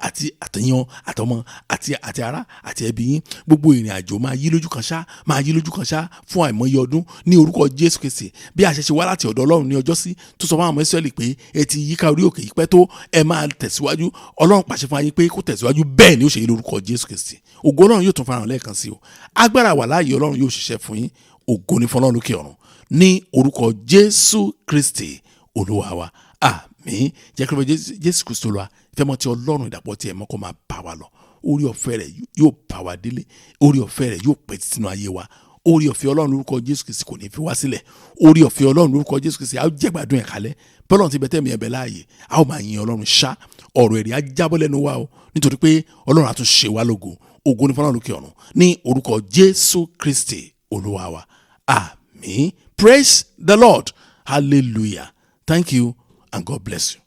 E: àti àtẹ̀yàn, àtọmọ, àti ará, àti ẹbí yín. Gbogbo ìrìn àjò máa yí lójú kan ṣá, máa yí lójú kan ṣá fún àìmọye ọdún, ní orúkọ Jésù Kristi, bí a ṣe ṣe wá láti ọ̀dọ̀ Ọlọ́run ní ọjọ́ sí tó sọ fún àwọn ọmọ Ísírẹ́lì pé ẹ ti yíká orí òkè yìí pẹ́ tó, ẹ máa tẹ̀síwájú, Ọlọ́run pàṣẹ fún ayé pé kó tẹ̀síwájú. Bẹ́ẹ̀ ni ó ṣe yí lórúkọ Jésù Kristi. Ògo Ọlọ́run yóò tún farahàn lẹ́ẹ̀kan sí o. Agbára wà láàyè Ọlọ́run yóò ṣiṣẹ́ fún yín. Ògo ni fún Ọlọ́run lókè ọ̀run, ní orúkọ Jésù Kristi Olúwa wa, àmín. Jẹ́ kí ló fẹ́ Jésù Kristi Olúwa, ìfẹ́mọ́ ti Ọlọ́run, ìdàpọ̀ tí ẹ̀mọ́ kó máa bá wa lọ. Orí ọ̀fẹ́ rẹ̀ yóò bá wa délé. Orí ọ̀fẹ́ rẹ̀ yóò pẹ́ sínú ayé wa. Orí ọ̀fẹ́ Ọlọ́run lórúkọ Jésù Kristi kò ní fi wá sílẹ̀. Orí ọ̀fẹ́ Ọlọ́run lórúkọ Jésù Kristi, a ó jẹ́ gbádùn ẹ̀ kalẹ̀. Bọ́lọ́run ti bẹ́tẹ̀ mi ẹ̀bẹ̀ láàyè, a ó máa yin Ọlọ́run ṣá. Ọ̀rọ̀ ẹ̀rí á jábọ́ lẹ́nu wa o, nítorí pé Ọlọ́run á tún ṣe wá lógo. Ògo ní fọlọ́run lókè ọ̀run, ní orúkọ Jésù Kristi Olúwa wa, àmín. Praise the Lord. Hallelujah. Thank you and God bless you.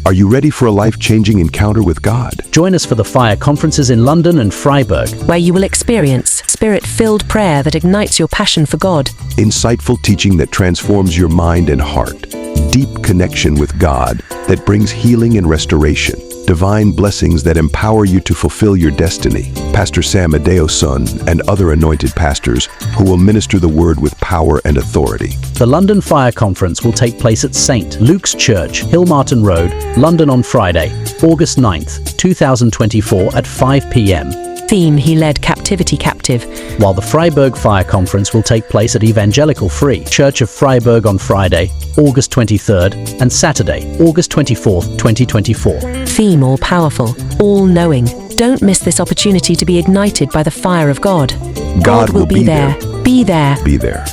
F: Are you ready for a life changing encounter with God?
G: Join us for the Fire Conferences in London and Freiburg,
H: where you will experience spirit filled prayer that ignites your passion for God,
F: insightful teaching that transforms your mind and heart, deep connection with God that brings healing and restoration, divine blessings that empower you to fulfill your destiny. Pastor Sam Adeosun and other anointed pastors who will minister the word with power and authority.
G: The London Fire Conference will take place at St. Luke's Church, Hillmarton Road, London on Friday, August 9th, 2024 at 5 p.m.
H: Theme: He Led Captivity Captive.
G: While the Freiburg Fire Conference will take place at Evangelical Free Church of Freiburg on Friday, August 23rd and Saturday, August 24th, 2024.
H: Theme: All Powerful, All Knowing. Don't miss this opportunity to be ignited by the fire of God.
F: God will be there.
H: Be there.
F: Be there.